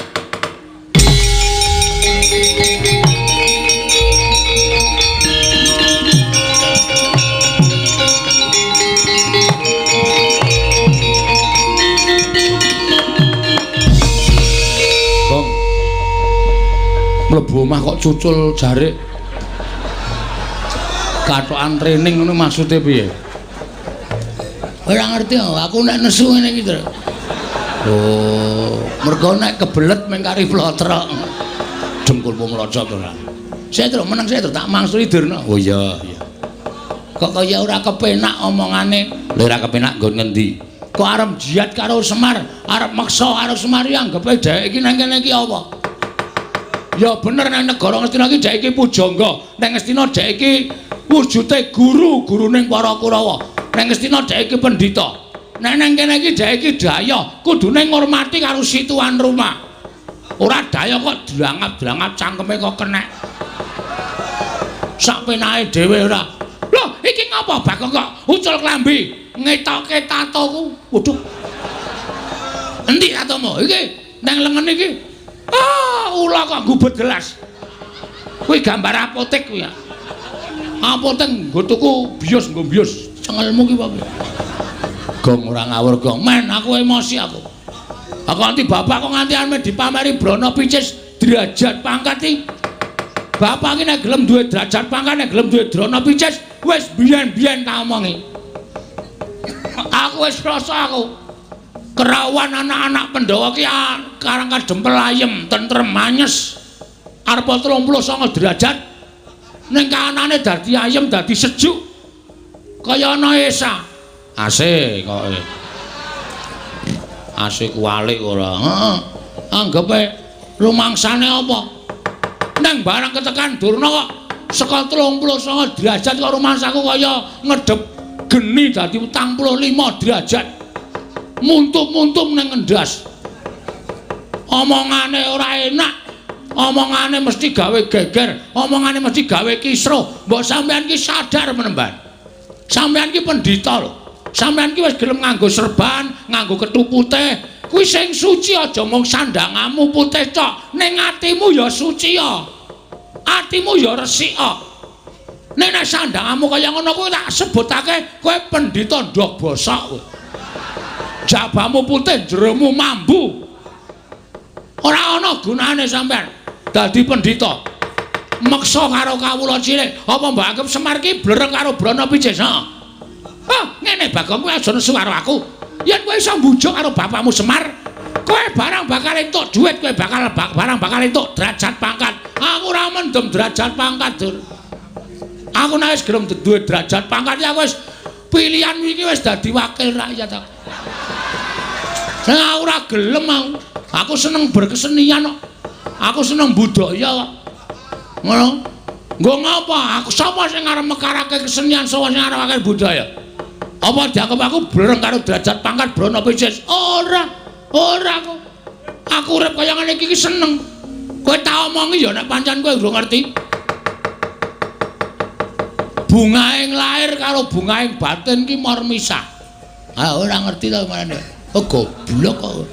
Bang. Mlebu omah kok cucul jarik. Kathokan training ngono maksude piye? Ora ngerti aku nek nesu ngene iki, Tru. Oh, mergo nek kebelet mung kari plotrok. Dengkulmu mlocot ora. Saya Tru meneng saya Tru tak mangsuli Durna. Oh iya, iya. Kok kaya ora kepenak omongane. Lha ora kepenak nggon ngendi? Kok arep jihad karo Semar, arep meksa karo Semar ya anggepe dhek iki nang kene iki apa? Ya bener nang negara Ngastina iki dhek iki pujangga, nang Ngastina dhek iki wujute guru, guruning para Kurawa. Nang Ngastina dhek iki pendhita. Nek nang kene iki dhek iki daya, kudune ngurmati karo si tuan rumah. Ora daya kok drangap-drangap cangkeme kok kenek. Sak penake dhewe ora. Loh, iki ngapa Bagong kok ucul klambi ngetoke tatoku? Waduh. Endi tatomu? Iki nang lengen iki. Ah, ula kok gubet gelas. Kuwi gambar apotek kuwi ya. Apotek nggo tuku bios nggo bios. Cengelmu ki apa? Gong ora ngawur gong. Men aku emosi aku. Aku nganti bapak kok nganti arep dipameri brana picis derajat pangkat iki. Bapak iki nek gelem duwe derajat pangkat, nek gelem duwe drana picis, wis biyen-biyen tak omongi. Aku wis rasa aku. Kerawan anak-anak Pandhawa ki karang kadempel ayem, tentrem, anyes. Arep 39 derajat. Ning kahanane dadi ayem, dadi sejuk. Kaya ana esa. AC kok. AC kuwalik ora. Heeh. Anggepe rumangsane apa? Neng barang ketekan Durna kok saka 39 derajat kok rumangsaku kaya ngedep geni dadi 45 derajat. Muntum-muntum neng ngendas. Omongane ora enak. Omongane mesti gawe geger, omongane mesti gawe kisruh. Mbok sampean ki sadar menemban. Sampean ki pendhita lho. Sampean ki wis gelem nganggo serban, nganggo kethu putih. Kuwi sing suci aja mung sandangamu putih tok, ning atimu ya suci ya. Atimu ya resik ya. Nek nek sandangamu kaya ngono kuwi tak sebutake kowe pendhita ndok bosok kowe. Jabamu putih, jeromu mambu. Ora ana gunane sampean dadi pendhita. Meksa karo kawula cilik, apa mbok anggap Semar ki blereng karo Brana Picis? Heeh. Ah, ngene Bagong, kowe aja nesu karo aku. Yen kowe iso mbujuk karo bapakmu Semar, kowe barang bakal entuk dhuwit, kowe bakal barang bakal entuk derajat pangkat. Aku ora mendem derajat pangkat, Dur. Aku nek wis gelem duwe derajat pangkat ya wis pilihan iki wis dadi wakil rakyat aku. Sing aku ora gelem aku. Aku seneng berkesenian kok. Aku seneng budaya kok. Ngono. Nggo ngapa? Aku sapa sing arep mekarake kesenian, sapa sing arep budaya? Apa dianggep aku blereng karo derajat pangkat Brana Picis? Ora. Ora aku. Aku urip kaya ngene iki seneng. Kowe tak omongi ya nek pancen kowe urung ngerti. Bungaing lahir karo bungaing batin ki mor misah. Ah ora ngerti ta manane. Oh goblok kok.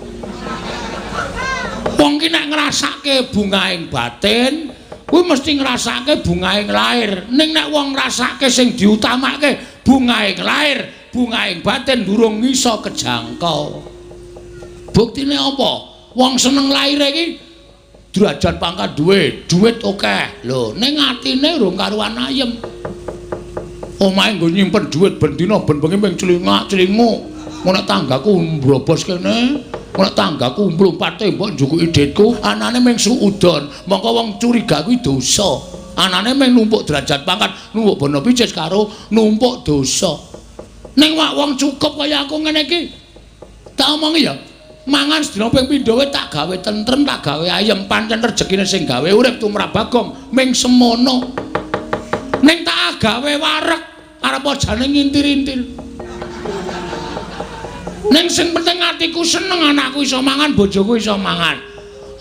Wong ki nek ngrasake bungaing batin, kuwi mesti ngrasake bungaing lahir. Ning nek wong ngrasake sing diutamake bungaing lahir, bungaing batin durung iso kejangkau. Buktine apa? Wong seneng lahir iki derajat pangkat duwe, duit akeh. Lho, ning atine urung karuan ayem. Omahe nggo nyimpen duit ben dina ben bengi ming clingak-clinguk. Nek tanggaku mbrobos kene, nek tanggaku mlumpat tembok njukuki dhitku, anane ming suudon. Mongko wong curiga kuwi dosa. Anane ming numpuk derajat pangkat, numpuk bono picis karo numpuk dosa. Ning wak wong cukup kaya aku ngene iki. Tak omongi ya, mangan sedina ping pindho wae tak gawe tentrem, tak gawe ayem, pancen rejekine sing gawe urip tumrap Bagong ming semono. Ning tak gawe wareg, arep jane ngintir-intir. Ning sing penting atiku seneng, anakku iso mangan, bojoku iso mangan.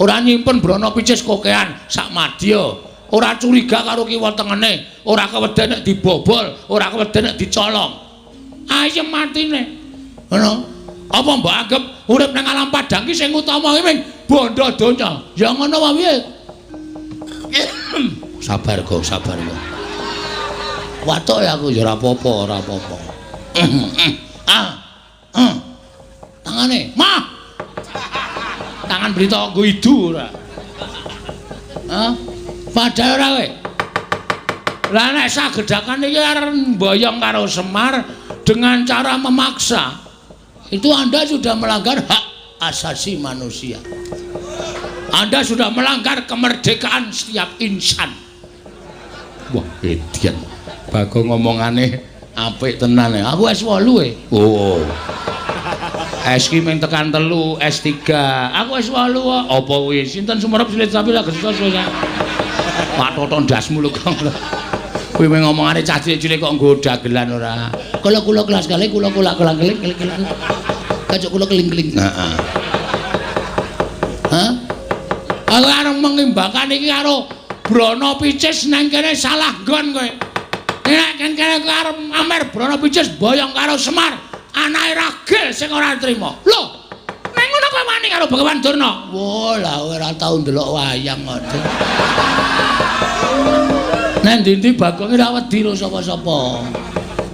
Ora nyimpen brana picis kokean sak madya. Ora curiga karo kiwa tengene, ora keweden nek dibobol, ora keweden nek dicolong. Ayem atine. Ngono. Apa mbok anggap urip nang alam padang ki sing utama ki ming bondo donya? Ya ngono wae piye? Sabar go, sabar go. Watuk ya aku ya ora apa-apa, ora apa-apa. Ah. Tangane, mah. Tangan berita nggo idu ora. Hah? Padahal ora kowe. Lah nek sagedhakan iki arep mboyong karo Semar dengan cara memaksa, itu Anda sudah melanggar hak asasi manusia. Anda sudah melanggar kemerdekaan setiap insan. Wah, edian. Bagong ngomongane apik tenan ya. Aku S8 e. Oh. S ki mung tekan 3, S3. Aku S8 kok. Apa kuwi? Sinten sumerep silit sapi lagi susah. Pak Toto ndasmu lho kok. Kuwi mung ngomongane cah cilik-cilik kok nggo dagelan ora. Kula kula kelas kali kula kula keling keling keling. Kacuk kula keling-keling. Heeh. Hah? Aku arep mengimbangkan iki karo Brana Picis nang kene salah nggon kowe. Nek kene kowe arep amer Brana Picis boyong karo Semar, anake ragil sing ora trima. Lho, nang ngono kowe wani karo Bagawan Durna? Wah, lah ora tau ndelok wayang kok. Nang ndi-ndi Bagong ora wedi karo sapa-sapa.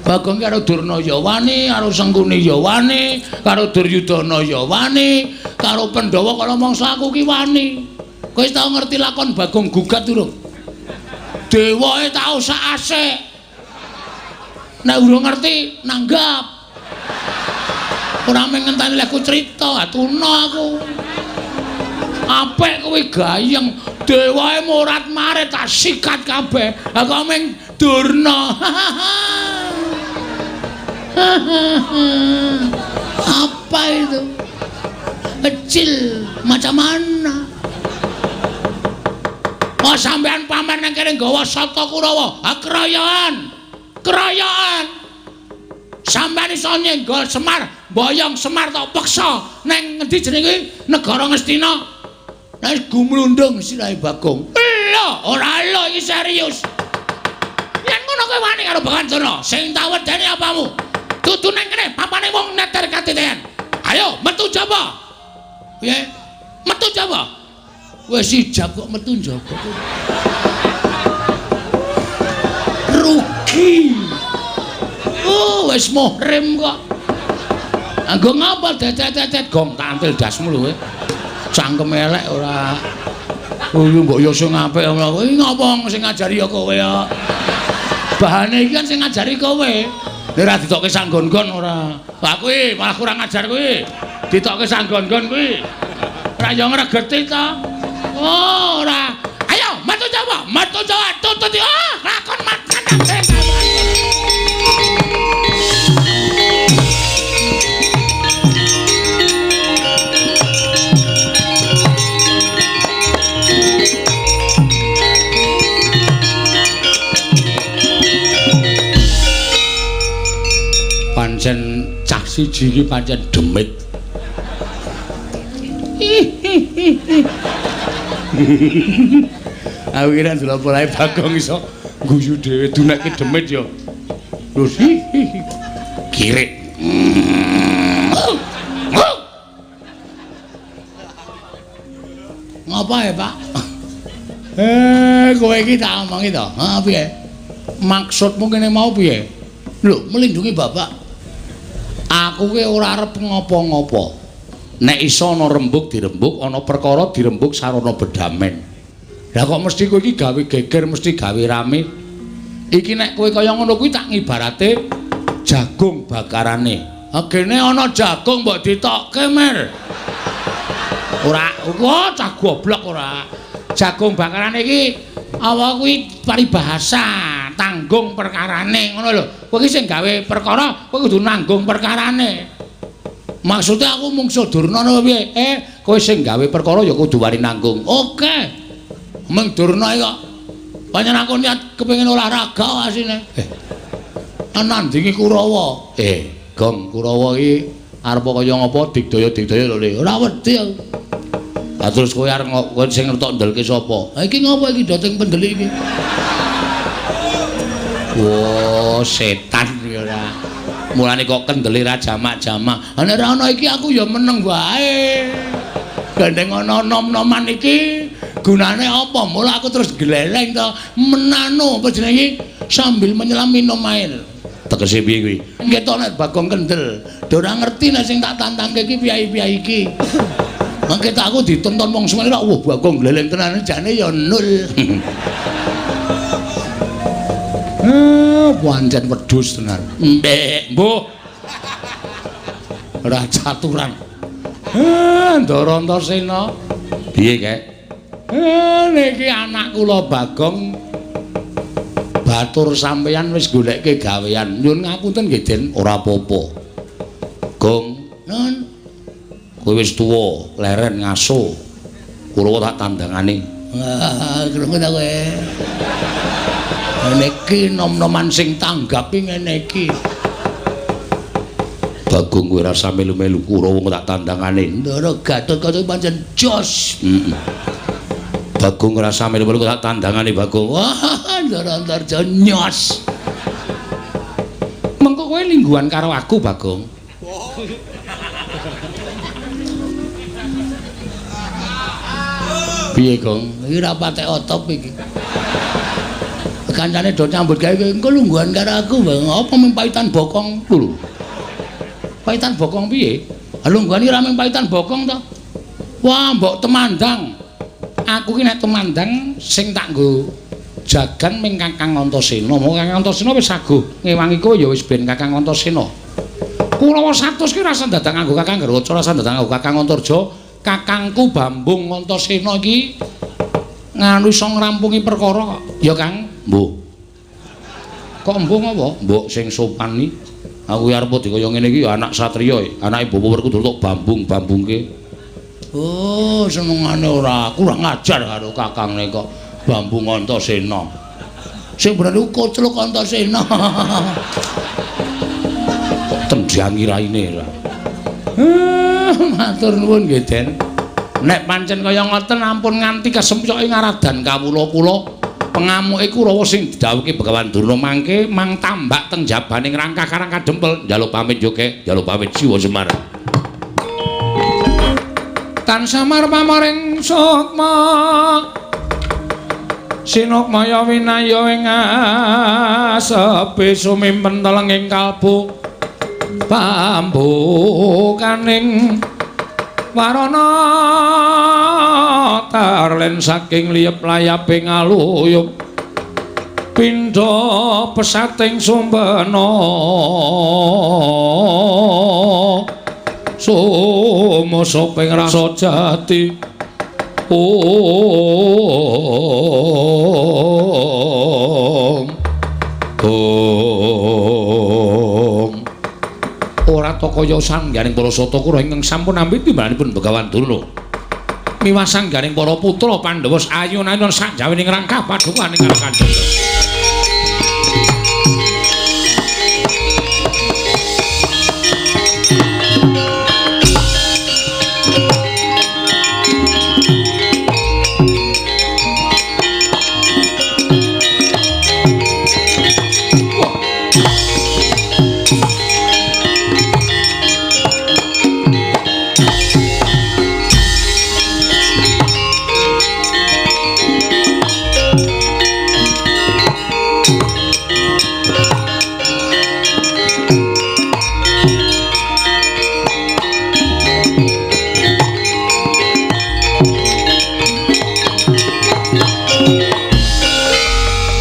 Bagong karo Durna ya wani, karo Sengkuni ya wani, karo Duryudana ya wani, karo Pandhawa kala mangsa aku ki wani. Kowe tau ngerti lakon Bagong gugat durung? Dewae tau sak asik. Nek urung ngerti nanggap. Ora mung ngenteni lek crita, atuna aku. Apik kuwi gayeng, dewae morat-marit tak sikat kabeh. Aku mung Durna. Apa itu? Kecil macam mana? Oh sampean pamer nang kene nggawa sata Kurawa. Ha keroyokan. Keroyokan. Sampean iso nyenggol Semar, boyong Semar tok peksa nang ngendi jenenge kuwi? Negara Ngastina. Nek gumlundung sirahe Bagong. Lho, ora lho iki serius. Yen ngono kowe wani karo Begawan Durna, sing tak wedeni apamu? Dudu nang kene papane wong neter katiten. Ayo metu jaba. Piye? Metu jaba. Wis ijab kok metu njaba. Rugi. Oh, wis muhrim kok. Anggo ngapa dedet-dedet gong tak antil dasmu lho kowe. Cangkem elek ora. Oh, mbok yo sing apik ngono. Kuwi ngopo sing ngajari ya kowe ya. Bahane iki kan sing ngajari kowe. Nek ora ditokke sanggon-gon ora. Lah kuwi malah kurang ajar kuwi. Ditokke sanggon-gon kuwi. Ora yo ngregeti ta. Oh, ora. Ayo, metu Jawa, metu Jawa, tutut. Ah, lakon makan. Pancen cah siji iki pancen demit. Aku kira ndelok polahe Bagong iso guyu dhewe dunekke demit ya. Lho kirik. Ngapa ya, Pak? Kowe iki tak omongi to. Ha piye? Maksudmu kene mau piye? Lho, melindungi bapak. Aku ki ora arep ngopo-ngopo. Nek iso ana rembug dirembug, ana perkara dirembug sarana bedamen. Lah kok mesti kowe iki gawe geger, mesti gawe rame. Iki nek kowe kaya ngono kuwi tak ngibarate jagung bakarane. Ha gene ana jagung mbok ditokke, Mer. Ora, wah cah goblok ora. Jagung bakarane iki apa kuwi paribahasa tanggung perkarane ngono lho. Kowe iki sing gawe perkara, kowe kudu nanggung perkarane. Maksudnya aku mungsuh Durna apa piye? Kowe sing gawe perkara ya kudu wani nanggung. Oke. Meng Durna iki kok pancen aku niat kepengin olahraga asine. Nandingi Kurawa. Gong Kurawa iki arep kaya ngapa digdaya-digdaya lho Le. Ora wedi aku. Lah terus kowe arep kowe sing ngertok ndelke sapa? Ha iki ngopo iki doting pendelik iki? Wah, setan iki ora. Mulane kok kendele ra jamak-jamak. Ha nek ora ana iki aku ya meneng wae. Gandeng ana nom-noman iki gunane apa? Mula aku terus gleleng to, menano apa jenenge sambil menyelam minum air. Tegese piye kuwi? Ketok nek Bagong kendel. Do ora ngerti nek sing tak tantangke iki piyai-piyai iki. Mangke tak aku ditonton wong semene ora wah Bagong gleleng tenan jane ya nul. Pancen wedhus tenan. Mbek, mbuh. Ora caturan. Ndara Antasena. Piye, Kek? Niki anak kula Bagong batur sampeyan wis goleke gawean. Nyuwun ngapunten nggih, Den. Ora apa-apa. Gong, nun. Kowe wis tuwa, leren ngaso. Kula tak tandangane. Wah, krungu ta kowe? Ngene iki nom-noman sing tanggapi ngene iki. Bagong kowe rasa melu-melu Kurawa tak tandangane. Ndara Gatotkaca pancen jos. Heeh. Bagong rasa melu-melu tak tandangane Bagong. Wah, Ndara Antarja nyos. Mengko kowe lingguhan karo aku, Bagong. Piye, Gong? Iki ora patek otop iki. Kancane do nyambut gawe engko lungguhan karo aku, Bang. Apa mung paitan bokong lho. Paitan bokong piye? Ha lungguhan iki ora mung paitan bokong to. Wah, mbok temandang. Aku ki nek temandang sing tak nggo jagan ming Kakang Antasena. Mong Kakang Antasena wis saguh ngewangi kowe ya wis ben Kakang Antasena. Kurawa 100 ki ora usah dadak nganggo Kakang Garwaca, ora usah dadak nganggo Kakang Antarja. Kakangku Bambung Antasena iki nganu iso ngrampungi perkara kok. Ya, Kang. Mbuh. Kok mbuh ngapa? Mbok sing sopan iki. Aku arep dikaya ngene iki ya anak satriya, anake Bapak Werkudara tok bambung-bambungke. Oh, senengane ora kurang ajar karo kakangne kok bambung Antasena. Sing bener iku kocluk Antasena. Tendhangi raine lah. Matur nuwun nggih, Den. Nek pancen kaya ngoten ampun nganti kesempyoke ngaradan kawula kula. Pengamuke Kurawa sing didhawuhke Begawan Durna mangke mang tambak teng jabaning rangkah Karang Kadempel. Njaluk pamit yo, Kek. Njaluk pamit Siwa Semar. Tan samar pamaring sukma sinukmaya winaya ing asepe sumimpen telenging kalbu pambukaning warana tarlen saking liyep layaping aluyup pindha pesating sumbena sumosoping rasa jati. Om Om ora ta kaya sangganing para Satakura ingkang sampun nampi timbalanipun Begawan Durna miwah sangganing para putra Pandhawa ayun-ayun sakjawining rangkah padukan ing Kandha.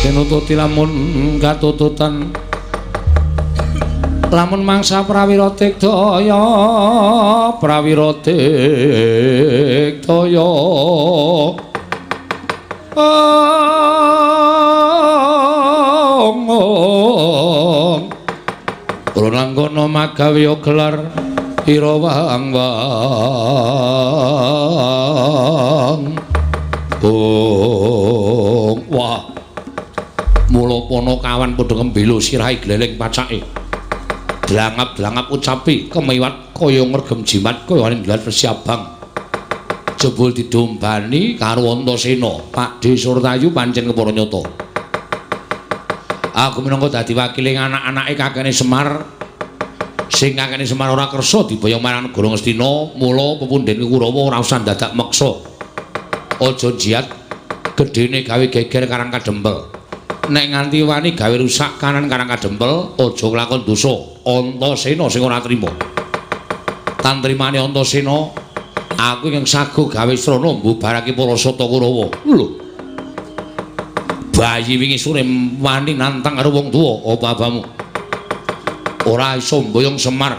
Tinututi lamun katututan lamun mangsa prawira tikdaya prawira tikdaya ong Prananggana magawe gelar ira wang wang ong. Wah, mula panakawan padha ngembelo sirahe gleleng pacake. Dlangap-dlangap ucapi kemiwat kaya ngregem jimat kaya ngelat wesi abang. Jebul didombani karo Antasena, Pakdhe Surtayu pancen kepara nyata. Aku minangka dadi wakiling anak-anake kakene Semar. Sing kakene Semar ora kersa diboyong marang negara Ngastina, mula pepundhen Kurawa ora usah dadak meksa. Aja jiat gedene gawe geger Karang Kadempel. Nek nganti wani gawe rusak kanan Karang Kadempel, aja nglakon dosa. Antasena sing ora trima. Tantrimane Antasena, aku ingkang sago gawe srana mbubarake para Sata Kurawa. Lho. Bayi wingi sore wani nantang karo wong tuwa, apa abamu? Ora iso mboyong Semar.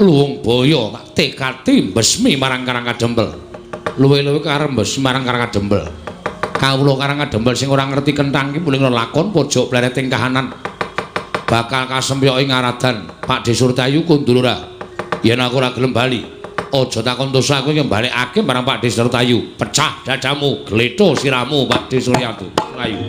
Luwung boyo tak tekati mbesmi marang Karang Kadempel. Luwe-luwe karep mbesmi marang Karang Kadempel. Kawula Karang Kadempel sing ora ngerti kenthang iki muling lakon pojok plereting kahanan. Bakal kasempyoke ngaradan. Pakdhe Surtayu kundul ora. Yen aku ora gelem bali, aja takon dosa aku iki mbalekake marang Pakdhe Surtayu. Pecah dadamu, gletho siramu Pakdhe Surtayu. Ayo.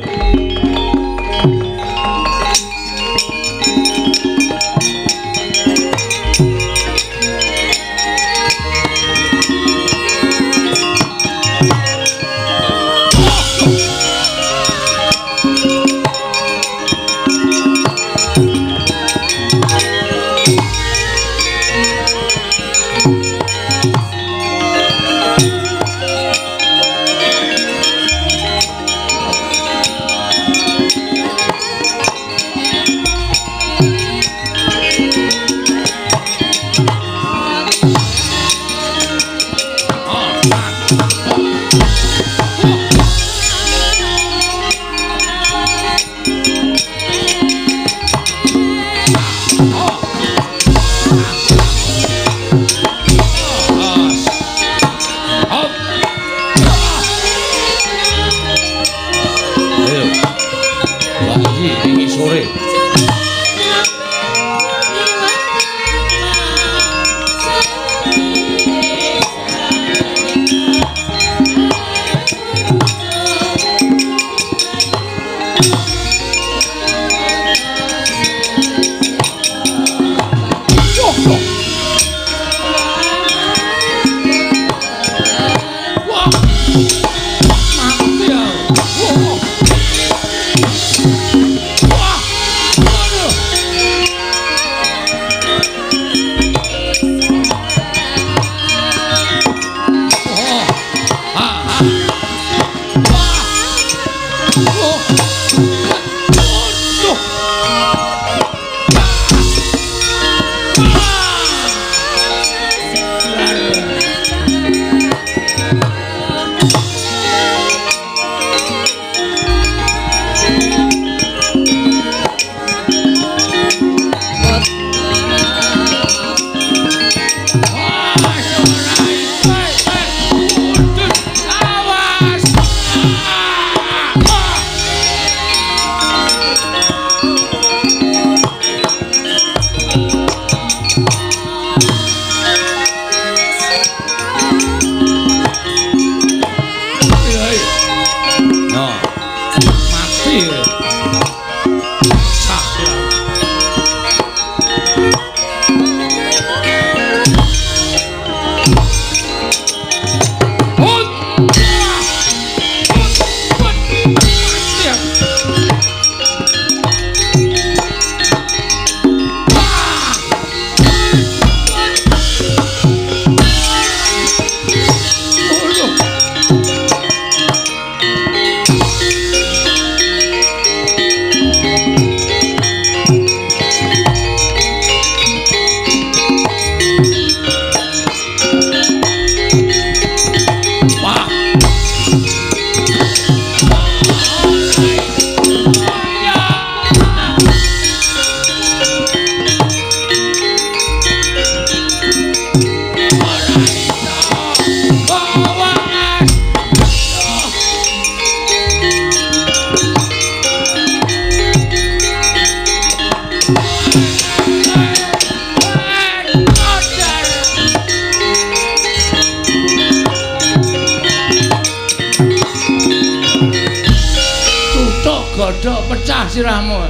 Godhok pecah sirahmu.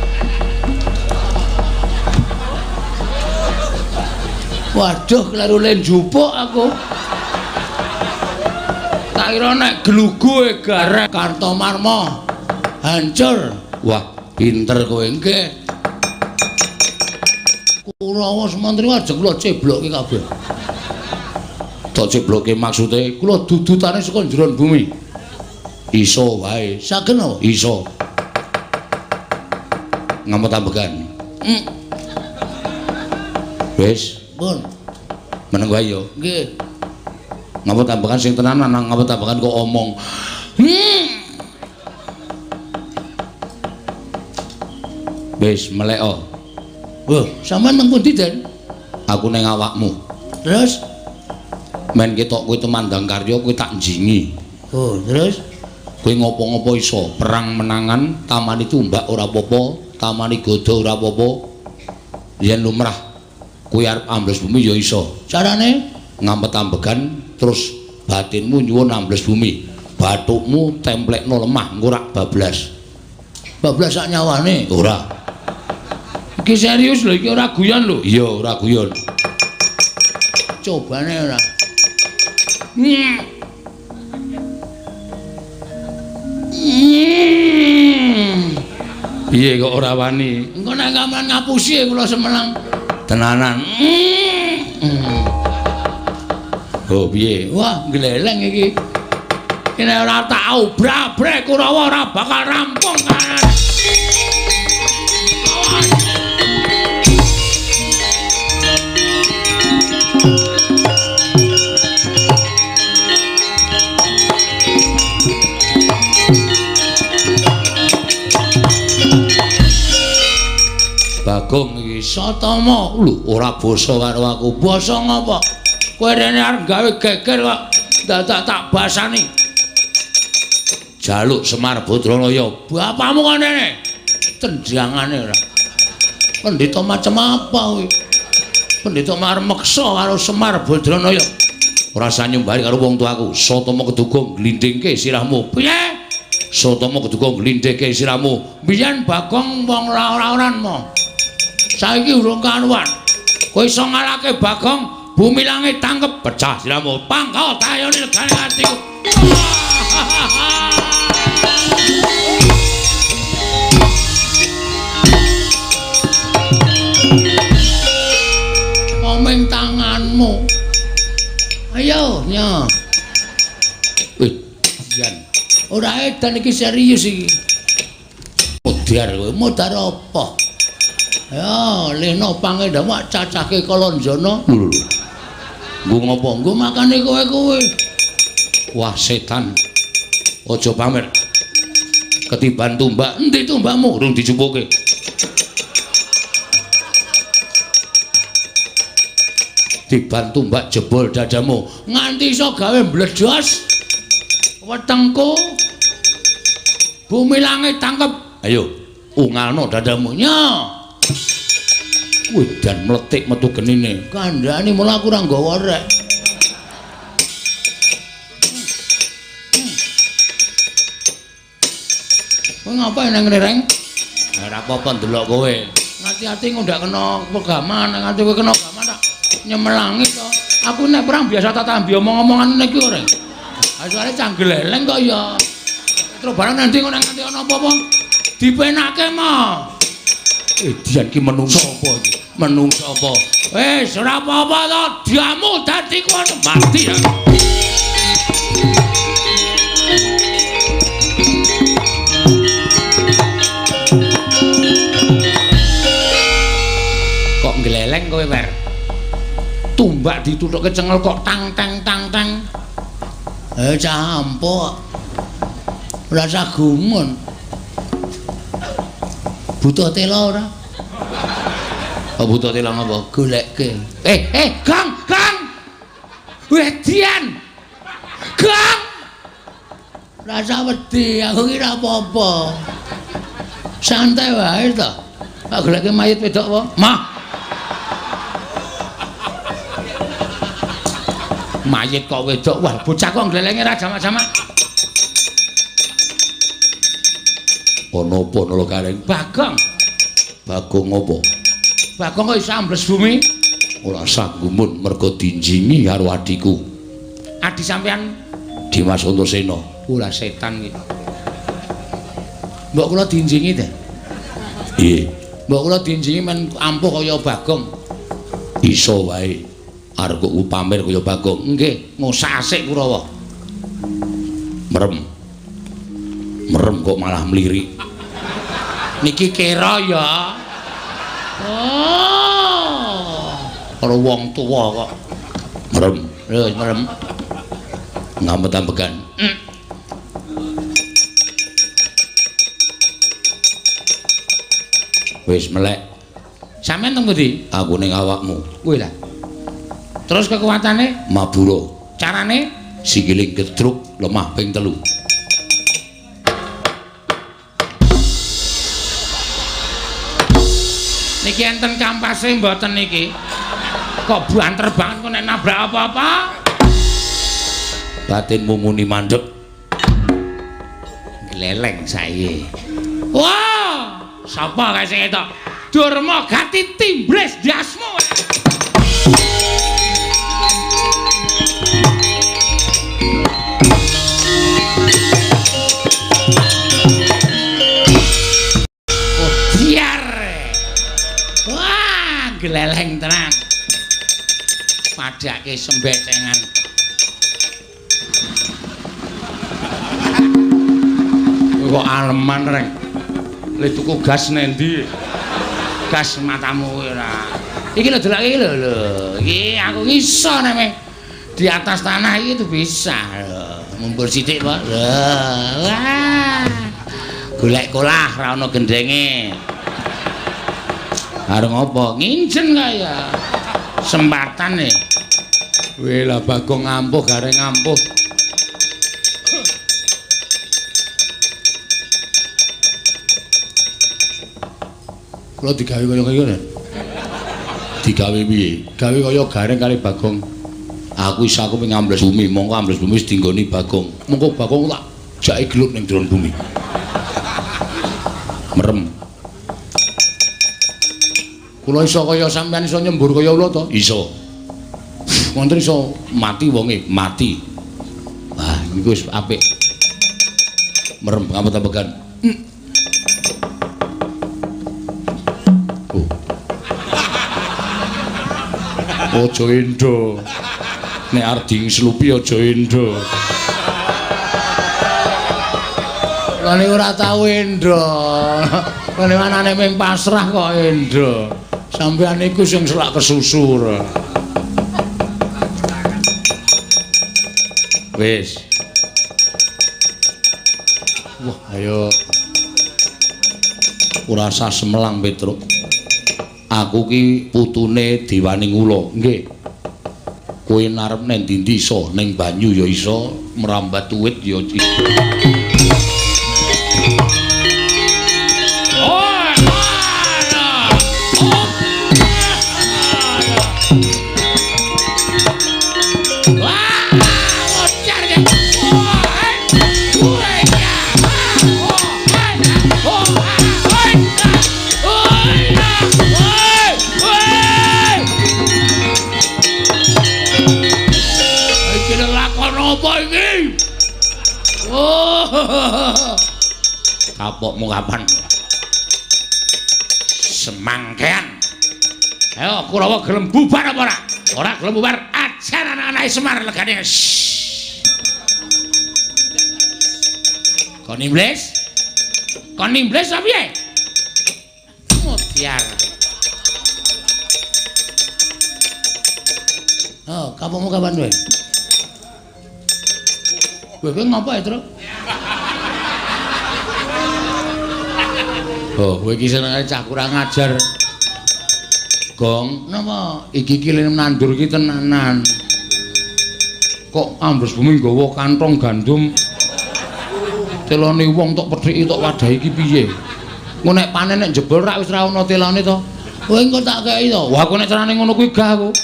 Waduh, kleru le njupuk aku. Tak kira nek glugu garek Kartomarma hancur. Wah, pinter kowe nggih. Kurawa Sumantri ajeng kula ceblokke kabeh. Tak ceblokke maksude kula dudutane saka njeron bumi. Iso wae. Saged napa? Iso. Ngamot ambekan. Wis, pun. Meneng wae ya. Nggih. Ngamot ambekan sing tenanan, ngamot ambekan kok omong. Wis, melek o. Wah, sampean nang pundi, Den? Aku ning awakmu. Terus men ketok kowe tumandang karya kowe tak njingi. Oh, terus kowe ngopo-ngopo iso, perang menangan, tamani tumbak ora apa-apa. Tamani godha ora apa-apa. Yen lumrah kowe arep ambles bumi ya iso. Carane ngampet ambegan terus batinmu nyuwun ambles bumi. Bathukmu templekno lemah engko rak bablas. Bablas sak nyawane? Ora. Iki serius lho, iki ora guyon lho. Iya, ora guyon. Cobane ora. Piye kok ora wani? Engko nek gamelan ngapusi kula semelang. Tenanan. Oh piye? Wah, gleleng iki. Kene ora tak obrak-abrek Kurawa ora bakal rampung kanan. Bagong iki Satama lho ora basa karo aku. Basa ngapa? Kowe rene arep gawe geger kok dadak tak basani. Jaluk Semar Badranaya. Bapakmu kok rene? Tendangane ora. Pendhita macem apa kuwi? Pendhita arep meksa karo Semar Badranaya. Ora usah nyumbari karo wong tuaku. Satama keduga glindhingke sirahmu. Piye? Satama keduga glindhingke sirahmu. Biyen Bagong wong ora-oran mo. Saiki urung karuan. Kowe iso ngalahke Bagong, bumi langit tangkep pecah sirahmu. Pangkal tayone legane atiku. Komeng tanganmu. Ayo, nya. Wih, Edian. Ora edan iki serius iki. Modar kowe, modar apa? Ya, leno pangendamu cacahke Kalanjana. Lho. Nggo ngopo? Nggo makane kowe-kowe. Wah, setan. Aja pamer. Ketiban tumbak, endi tumbakmu? Urung dijupuke. Tiban tumbak jebol dadamu, nganti iso gawe mbledos wetengku. Bumi langit tangkep. Ayo, ungalno dadamu. Nya. Wedan mletik metu genine. Kandhane mula aku ora nggawa rek. Kowe ngapain nang ngene, Reng? Ora apa-apa ndelok kowe. Ngati-ati engko ndak kena pegaman, nganti kowe kena gaman tak nyemelangi to. Aku nek perang biasa tak tambi omong-omongan ngene iki kok, Reng. Ha soalé canggeleleng kok ya. Terus barang nanti kok nganti ana apa-apa dipenake mah. Edian ki menungso apa iki? Menungso apa? Wis ora apa-apa to, diamu dadi kono mati ya. Kok ngleleng kowe, Wer? Tumbak dituthuke cengel kok tang tang tang tang. Eh campuk. Ora usah gumun. Butuh tela ora? Oh, butuh tela ngapa? Goleke. Gang, Gang. Wedian. Gang. Rasa wedi, aku ki ora apa-apa. Santai wae to. Tak goleke mayit wedok apa? Mah. Mayit kok wedok. Wah, bocah kok nglelenge ra jamak-jamak. Ana apa nala Gareng? Bagong. Bagong apa? Bagong kok iso ambles bumi? Ora usah gumun mergo dinjingi karo adhiku. Adhi sampean Dimas Antasena. Ora setan iki. Mbok kula dinjingi ta? Piye? Mbok kula dinjingi men ampuh kaya Bagong. Iso wae. Arep kok pamer kaya Bagong. Nggih, ngosak asik Kurawa. Merem. Merem kok malah mlirik. Niki kira ya. Oh. Karo wong tuwa kok. Merem. Lho, merem. Ngamet-ambekan. Wis melek. Sampeyan teng pundi? Aku ning awakmu. Kuwi lah. Terus kekuatane? Mabura. Carane? Sikile gedruk lemah ping 3. Niki enten kampase mboten niki? Kok banter banget kok nek nabrak apa-apa? Batinmu muni mandek. Gleleng saiki. Wah, sapa kae sing etok? Durma gati timbres ndasmu. Gleleng tenan. Padhake sembecengan. Kok aleman, Reng. Le tuku gas nendi? Gas matamu kowe ora. Iki lho delok iki lho lho. Iki aku iso nek di atas tanah iki tuh bisa lho. Mumpur sithik, Pak. Lho. Wah. Golek kolah ra ono gendenge. Arep ngopo? Nginjen kaya. Sempatan e. Weh lah Bagong ngampuh Gareng ngampuh. Kula digawe kaya ngene. Digawe piye? Gawe kaya Gareng kali Bagong. Aku iso aku pengen ambles bumi, mongko ambles bumi wis dinggoni Bagong. Mongko Bagong tak jake gelut ning jero bumi. Merem. Kula iso kaya sampean iso nyembur kaya ula to? Iso. Wonten iso mati wonge, mati. Wah, niku wis apik. Merem ngamet-amegan. Oh. Aja endo. Nek arep dingslupi aja endo. Lha niku ora tau endho. Lha niku anane ming pasrah kok endho. Sampeyan niku sing selak kesusur. Wis. Wah, ayo. Ora usah semelang, Petruk. Aku ki putune Dewaning Ula. Nggih. Kowe narep nang ndi-ndi iso, ning banyu ya iso, merambat uwit ya iso. Kapokmu kapan? Semangkean. Ayo Kurawa gelem bubar apa ora? Ora gelem bubar, ajar anak-anake Semar legane. Kon iblis? Kon iblis apa piye? Mutiar. Oh, kapokmu kapan kowe? Kowe ngopo ya, Truk? Oh, kowe iki senengane cah kurang ajar. Gong, napa iki iki nandur iki tenanan. Kok ambles bumi nggawa kantong gandum. Telone wong tok pedhiki tok wadahi iki piye? Engko nek panen nek jebol rak wis ra ono telone to. Kowe engko tak kei to. Wah, aku nek carane ngono kuwi gah aku.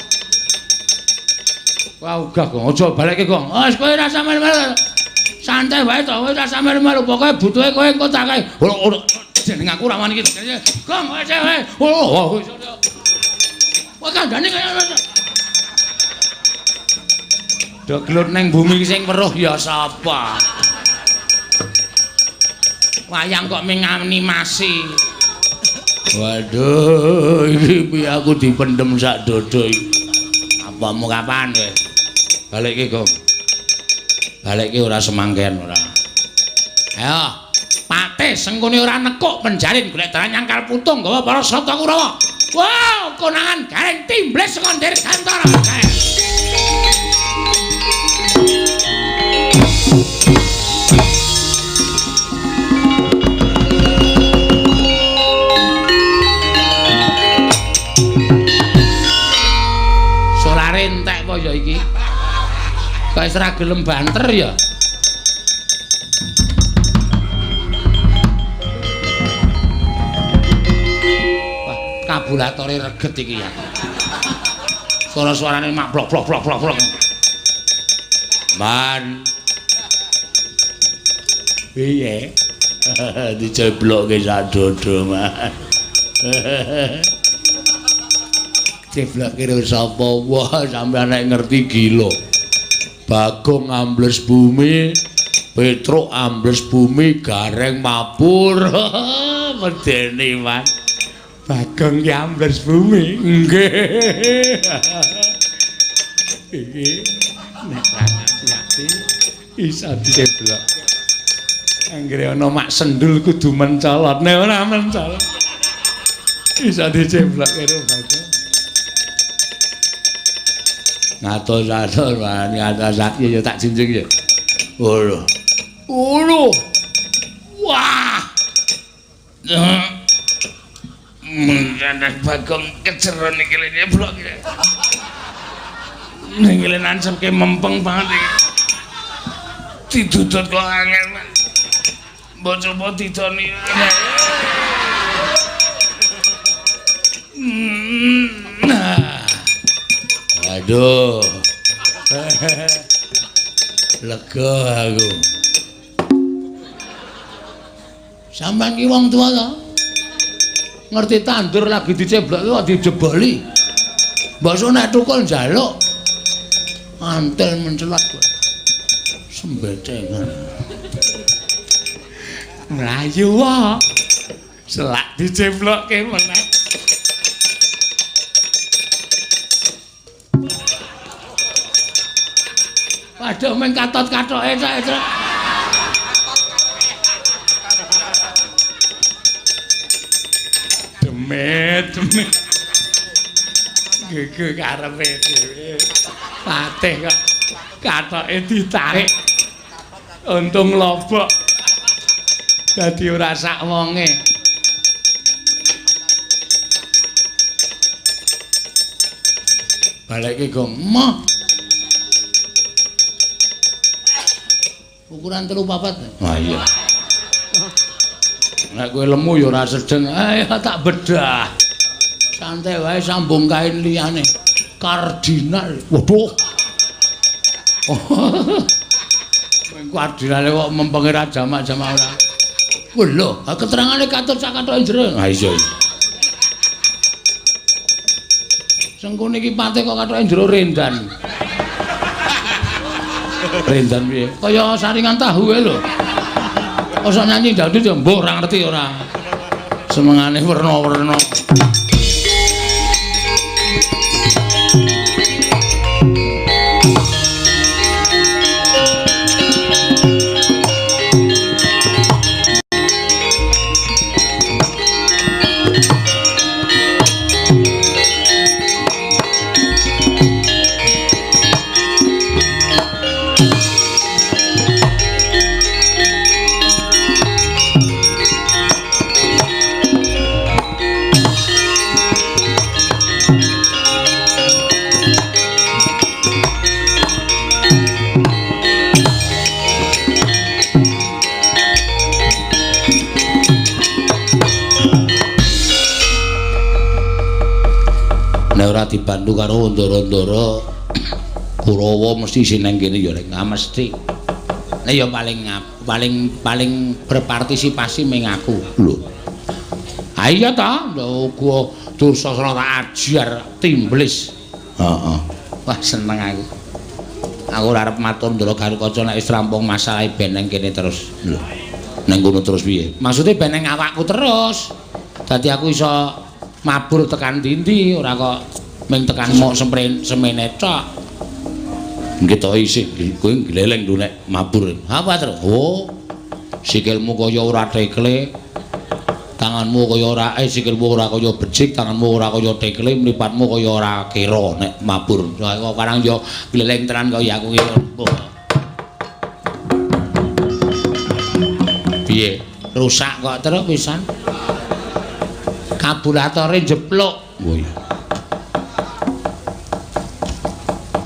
Wah, gah Gong, aja balekke Gong. Wis kowe ora usah melu-melu. Santai wae to, kowe ora usah melu-melu. Pokoke butuhe kowe engko tak kei. Jeneng aku ora wani iki. Gong, kowe kowe. Oh, kowe kandhane kaya ngono. Do gelut ning bumi iki sing weruh ya sapa? Wayang kok ming animasi. Waduh, iki piye aku dipendhem sak dodo iki. Apamu kapan kowe? Balekke, Gong. Balekke ora semangken ora. Ayo. Patih Sengkuni ora nekuk penjalin golek dalan nyangkal putung gawa para sata Kurawa. Wow, konangan Gareng timbles saka Dirgantara. Solare entek apa ya iki? Kok wis ora gelem banter ya? Kabulatore reget iki ya. Suara-suarane mak blok blok blok blok blok. Man. Piye? Diceblokke sak dodo, Man. Ceblokke karo sapa? Wah, sampeyan nek ngerti gila. Bagong ambles bumi, Petruk ambles bumi, Gareng mabur. Medeni, Man. Bagong ki ambles bumi. Nggih. Iki nek ati iso diceblok. Anggere ana mak sendul kudu mencolot. Nek ora mencolot iso diceblok karo Bagong. Ngatos-atos, ngatos ya tak junjung ya. Ngono. Ngono. Wah. Mengkanak Bagong keceron iki nyeblok iki. Ning nancepke mempeng banget iki. Didudut kok angel, Man. Mbok coba didoni. Aduh. Lega aku. Sampeyan ki wong tuwa to? Ngerti tandur lagi diceblok kok dijeboli. Mbok nek tukul njaluk. Antel mencelat. Sembecengan. Mlayu wae. Selak diceblokke meneh. Waduh meng katot-katoke sak. Demit, demit. Gege karepe dhewe. Patih kok katoke ditarik. Untung lobok. Dadi ora sak wonge. Balekke gong. Moh. Ukuran 3 4. Wah iya. Nek kowe lemu ya ora sedeng. Ayo tak bedah. Santai wae sambung kain liyane. Kardinal. Waduh. Kardinale kok mempenge ra jamak-jamak ora. Wah lho, keterangane katut sak kathoke jero. Ha iya. Sengkune iki patih kok kathoke jero rendan. Rendan piye? Kaya saringan tahu wae lho. Kosok nyanyi dangdut ya mbuh ora ngerti ora. Senengane werna-werna. Dibantu karo ndara-ndara Kurawa mesti isih nang kene ya rek mesti. Nek ya paling berpartisipasi ming aku. Lho. Ha iya ta, lho gua Dursasana tak ajar timblis. Heeh. Wah seneng aku. Aku ora arep matur ndara Garukaca nek wis rampung masalahe ben nang kene terus. Lho. Nang kono terus piye? Maksude ben nang awakku terus. Dadi aku iso mabur tekan ndi-ndi ora kok ming tekan mok semene tok. Nggih to isih kowe gleleng lho nek mabur. Apa terus? Oh. Sikilmu kaya ora tekle. Tanganmu kaya ora sikilmu ora kaya becik, tanganmu ora kaya tekle, mripatmu kaya ora kira nek mabur. Kok karang yo gleleng tenan kaya aku iki. Piye? Rusak kok terus pisan. Karburatore jeplok. Oh iya.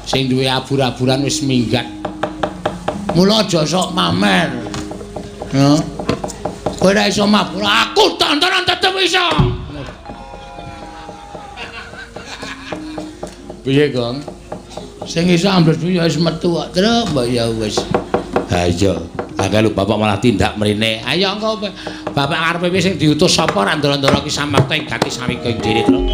Sing duwe abur-aburan wis minggat. Mula aja sok pamer. Ya. Kowe ora iso mabur, aku tontonan tetep iso. Piye, Gong? Sing iso ambles ya wis metu kok, Truk, mbok ya wis. Ha iya. Akeh lho bapak malah tindak mrene. Ayo engko bapak karepe piye sing diutus sapa ora ndara-ndara ki samarta ing gati sawika ing dhewe, Truk.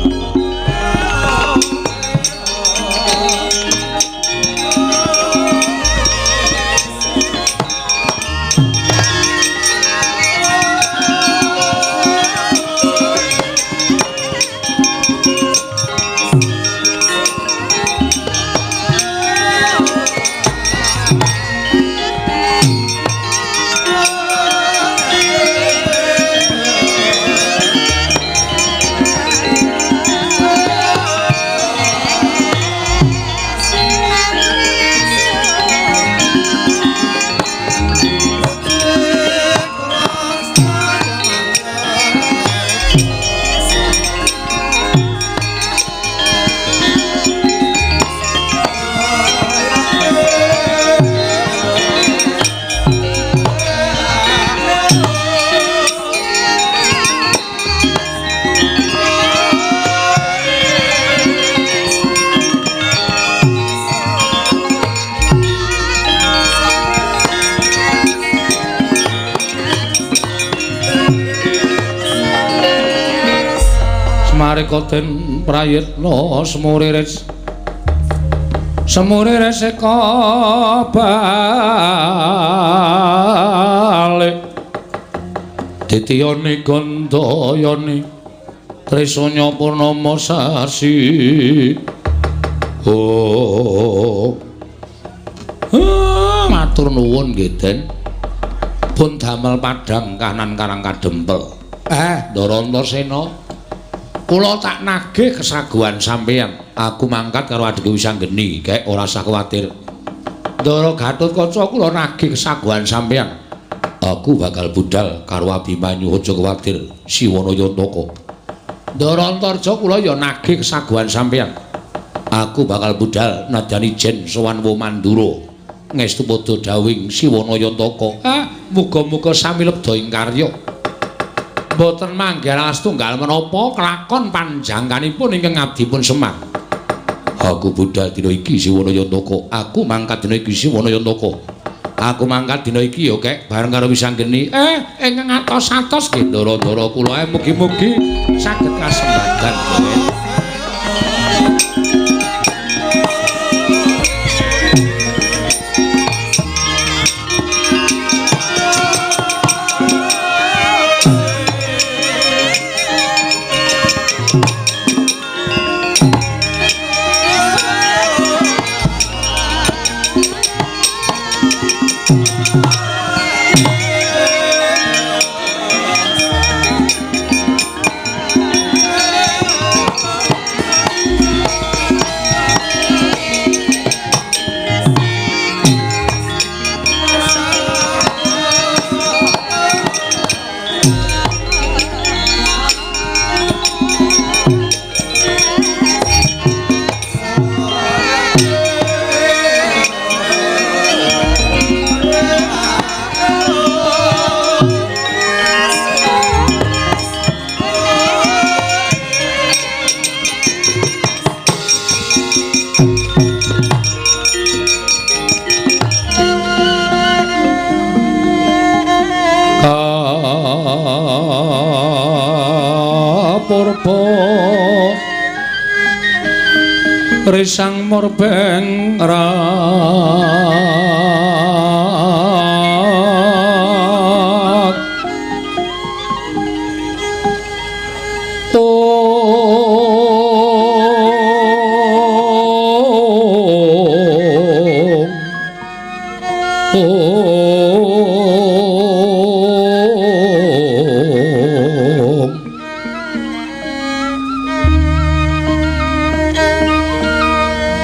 Marikoten prayitna semuriris semuriris eka balik ditiyoni gandayani trisanya purnama sasi. Oh, matur nuwun nggih Den, pun damel padhang kanan karang kadempel. Ndara Antasena Kula tak nagih kesaguhan sampeyan. Aku mangkat karo adike Wisanggeni, gek ora usah kuwatir. Ndara Gatotkaca kula nagih kesaguhan sampeyan. Aku bakal budal karo Abimanyu, aja kuwatir. Siwana Yantaka. Ndara Antarja kula ya nagih kesaguhan sampeyan. Aku bakal budal nadyan ijen sowan Womandura. Ngestu padha dawing Siwana Yantaka. Ah, muga-muga sami lebda ing karya. Mboten manggih astunggal menapa kelakon panjangkanipun ingkang abdipun Semar. Aku budal dina iki Siwana Yantaka. Aku mangkat dina iki Siwana Yantaka. Aku mangkat dina iki ya kek bareng karo Wisanggeni. Ingkang atos-atos nggih ndara-ndara kula mugi-mugi saged kasembadan. Risang murbeng rat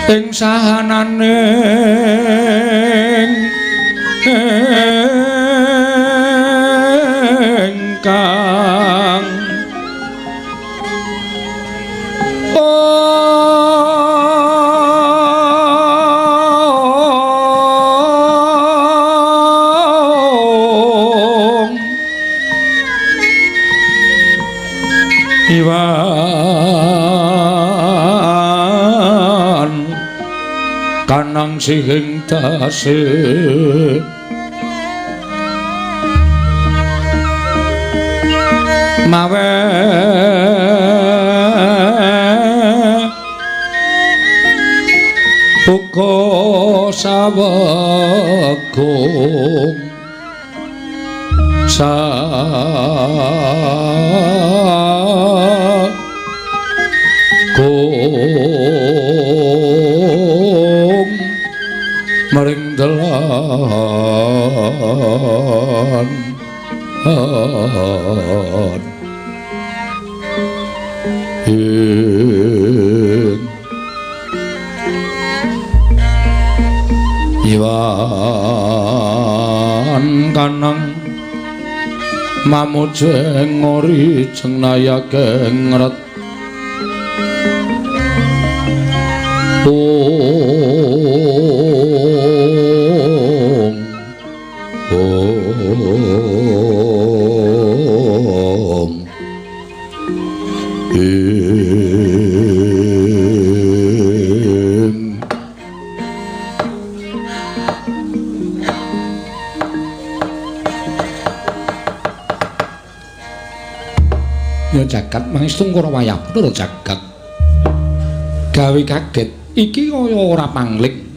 ing sahananing ingkang ong iwan kanang sihing dase mawe buka sawegung sagung maring dalan ing iwan kanang mamujeng ori jeng nayake ngret ong ong ing ya jagat mangestu karo wayah bener jagat gawe kaget iki kaya ora pangling.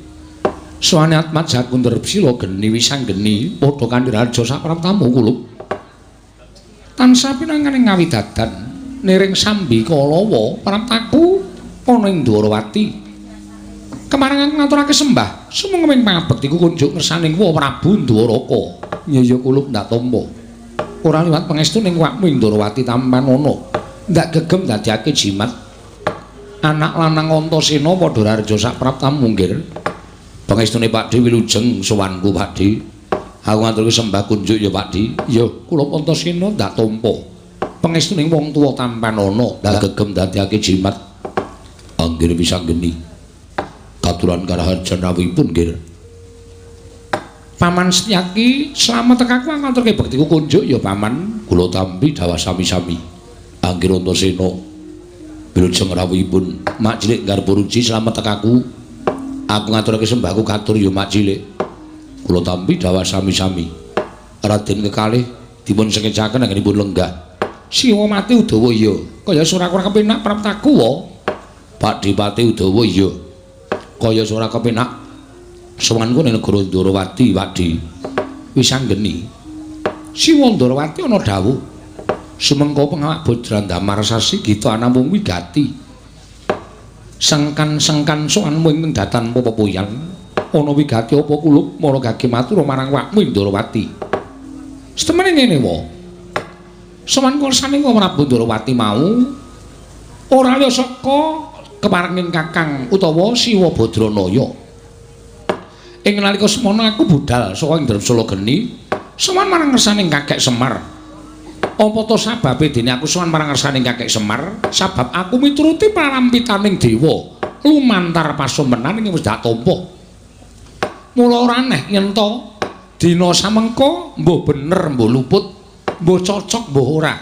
Suwane Atmaja Kundur Sila geni Wisanggeni padha kanthi raja sapraptamu kulup. Tansah pinanganing ngawidadan niring sambi kalawa praptaku ana ing Dwarawati. Kemarengan ngaturake sembah sumenging pangabektiku kunjuk ngersaning Wa Prabu Ndwaraka. Ya ya kulup ndak tampa. Ora liwat pangestu ning awakmu ing Dwarawati tampan ana. Ndak gegem dadiake jimat. Anak lanang Antasena padha raharja sak praptamu nggir. Pangestune Pakdhe wilujeng sowanku Pakdhe. Aku ngaturke sembah kunjuk ya Pakdhe. Ya kula Antasena ndak tampa. Pangestune wong tuwa tampanana ndak gegem dadiake jimat. Anggir wisanggeni. Katuran karaharjan rawuhipun nggir. Paman Setyaki slamet tekaku ngaturke bektiku kunjuk ya Paman. Kula tampi dawah sami-sami. Anggir Antasena wilujeng rawuhipun. Mak cilik Garba Ruci slamet tekaku. Aku ngaturake sembahku katur ya mak cilik. Kula tampi dawah sami-sami. Raden kekalih dipun sengecaken anggenipun lenggah. Siwa mati Udawa ya. Kaya ora kurang kepenak praptaku wa. Pakdhe Pati Udawa ya. Kaya ora kepenak sowanku ning negara Ndorowati Pakdhe. Wis anggeni. Siwa Ndorowati ana dawuh. Sumengko pengawak Bajrandamar sasi gita anamung wigati. Sengkan-sengkan sowanmu ing datan pepepuyan. Ana wigati apa kulup mara gage matur marang wakmu Ndorowati. Setemene ngene wa. Sowan kursane Prabu Ndorowati mau ora liya saka keparenging Kakang utawa Siwa Badranaya. Ing nalika semono aku budal saka ing Dremsala Geni, sowan marang ngersaning Kakek Semar. Apa to sababe dene aku sowan marang ngersaning Kakek Semar? Sabab aku mituruti parampitaning dewa lumantar pasumenan ing wis dak tampa. Mula ora aneh yen to dina samengko mbuh bener mbuh luput, mbuh cocok mbuh ora.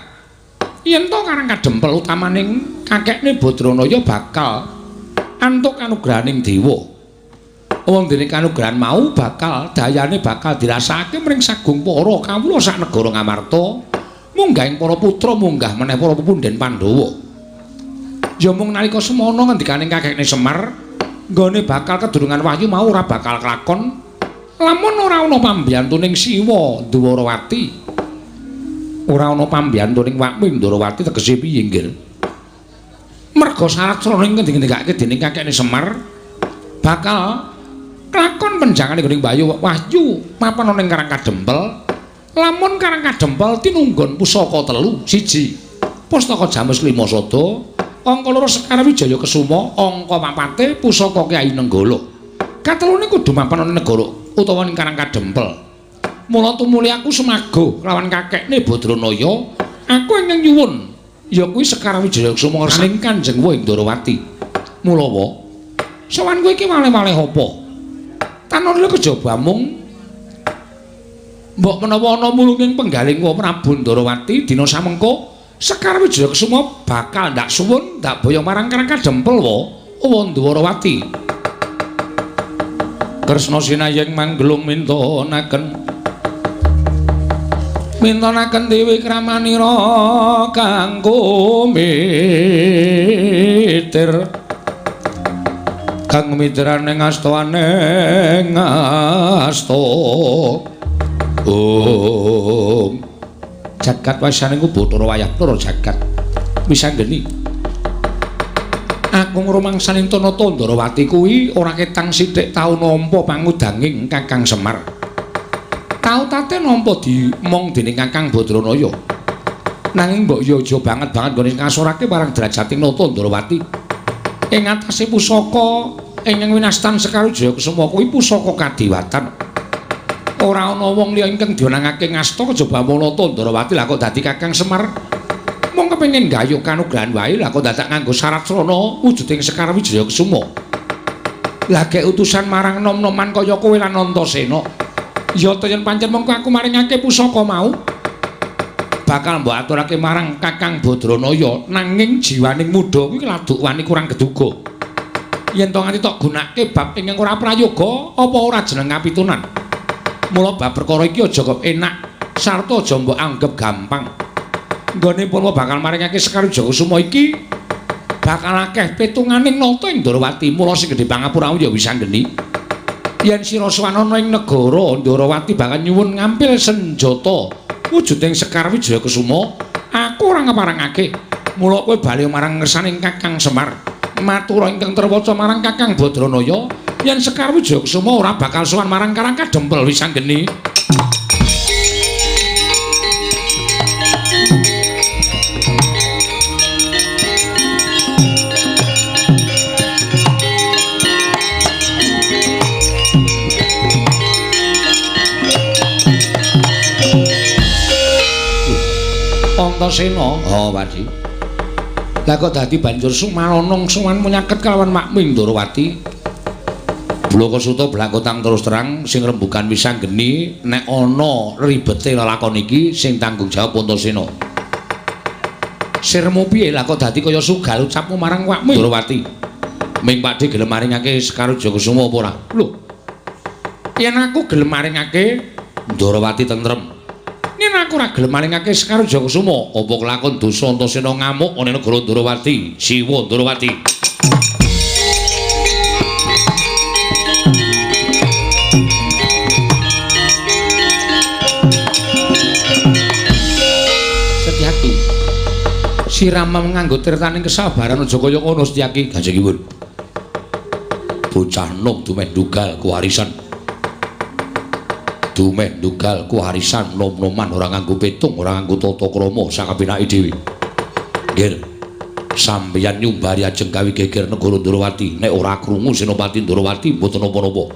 Yen to Karang Kadempel utamaning kakekne Badranaya bakal antuk kanugrahaning dewa. Wong dene kanugrahan mau bakal dayane bakal dirasakake mring sagung para kawula sak negara Ngamarta. Munggah ing para putra munggah meneh para pepundhen Pandhawa. Ya mung nalika semono ngendikaning kakekne Semar, nggone bakal kedurungan wahyu mau ora bakal kelakon lamun ora ana pambiyantuning Siwa Ndwarawati. Ora ana pambiyantuning wakmu Ndwarawati tegese piye nggir? Merga syarat srana ing ngendikake dening kakekne Semar bakal kelakon penjangane gone Bayu wahyu mapan ana ing Karang Kadempel. Lamun Karang Kadempel tinunggon pusaka telu, siji Pustaka Jamus Lima Sada, angka loro Sekar Wijaya Kesuma, angka papate pusaka Kyai Nenggala. Katelune kudu mapan ana negara utawa ning Karang Kadempel. Mula tumuli aku semago lawan kakekne Badranaya, aku ingkang nyuwun ya kuwi Sekar Wijaya Kesuma ngersaning Kanjeng Wa Ndorowati. Mula wa sowan kowe iki malih-malih apa? Tanpa kejaba mung mbok menawa ana mulunging penggaling wa Prabu Ndorowati dina samengko Sekar Wijaya Kesuma bakal ndak suwun ndak boyong marang Karang Kadempel wa wa Ndorowati. Kresna sinayeng manggelung mintonaken mintonaken dewi kramanira kang kumitir kang mitrane ngastawane ngasta. Om jagat wasane ku Bathara wayah Bathara jagat wis anggeni. Aku ngrumangsani Tanata Ndorowati kuwi ora ketang sithik tau nampa pangudanging Kakang Semar. Tau tate nampa dimong dening Kakang Badranaya. Nanging mbok ya aja banget-banget nggone ngasorake marang derajating Nata Ndorowati. Ing atase pusaka ingkang winastan Sekar Wijaya Kesuma kuwi pusaka kadiwatan. Ora ana wong liya ingkang diwenangake ngasta kejaba mung Nata Ndorowati lah kok dadi Kakang Semar. Mung kepengin gayuh kanugrahan wae lah kok dadak nganggo syarat srana wujuding Sekar Wijaya Kesuma. Lah gek utusan marang nom-noman kaya kowe lan Antasena. Ya ta yen pancen mengko aku maringake pusaka mau bakal mbok aturake marang Kakang Badranaya, nanging jiwaning muda kuwi laduk wani kurang geduga. Yen to nganti tok gunake bab ingkang ora prayoga apa ora jeneng kapitunan. Mula bab perkara iki aja kok enak sarta aja mbok anggep gampang. Nggone purwa bakal maringake Sekar Wijaya Kesuma iki bakal akeh pitunganing nata ing Ndorowati. Mula sing gedhe pangapuramu ya wis anggeni. Yen sira sowan ana ing negara Ndorowati bakal nyuwun ngampil senjata wujuding Sekar Wijaya Kesuma, aku ora ngeparengake. Mula kowe bali marang ngersaning Kakang Semar, matur ingkang terwaca marang Kakang Badranaya yen Sekar Wijaya Kesuma ora bakal sowan marang Karang Kadempel wis anggeni. Antasena. Oh, Pakdi. Lah kok dadi banjur sumanonong sowan menyaket kalawan Makmi Ndorowati. Blakasuta blakotang terus terang sing rembugan wisanggeni nek ana ribete lelakon iki sing tanggung jawab Antasena. Sirmu piye lah kok dadi kaya sugal ucapmu marang Makmi Ndorowati? Ming Pakdi gelem maringake Sekar Wijaya Kusuma apa ora? Lho. Yen aku gelem maringake Ndorowati tentrem. Yen aku ora gelem maringake Sekar Wijaya Kusuma, apa kelakon dosa Antasena ngamuk ana negara Ndorowati, Siwa Ndorowati. Setyaki. Sirama nganggo tirtaning kesabaran aja kaya ngono Setyaki. Kanjengipun. Bocah nom dumeh ndugal kuwarisan. Dumeh ndugal kuwarisan nom-noman ora nganggo petung, ora nganggo tata krama sakapenake dhewe. Nggih. Sampeyan nyumbari ajeng gawe geger negara Ndorowati. Nek ora krungu Senopati Ndorowati mboten napa-napa.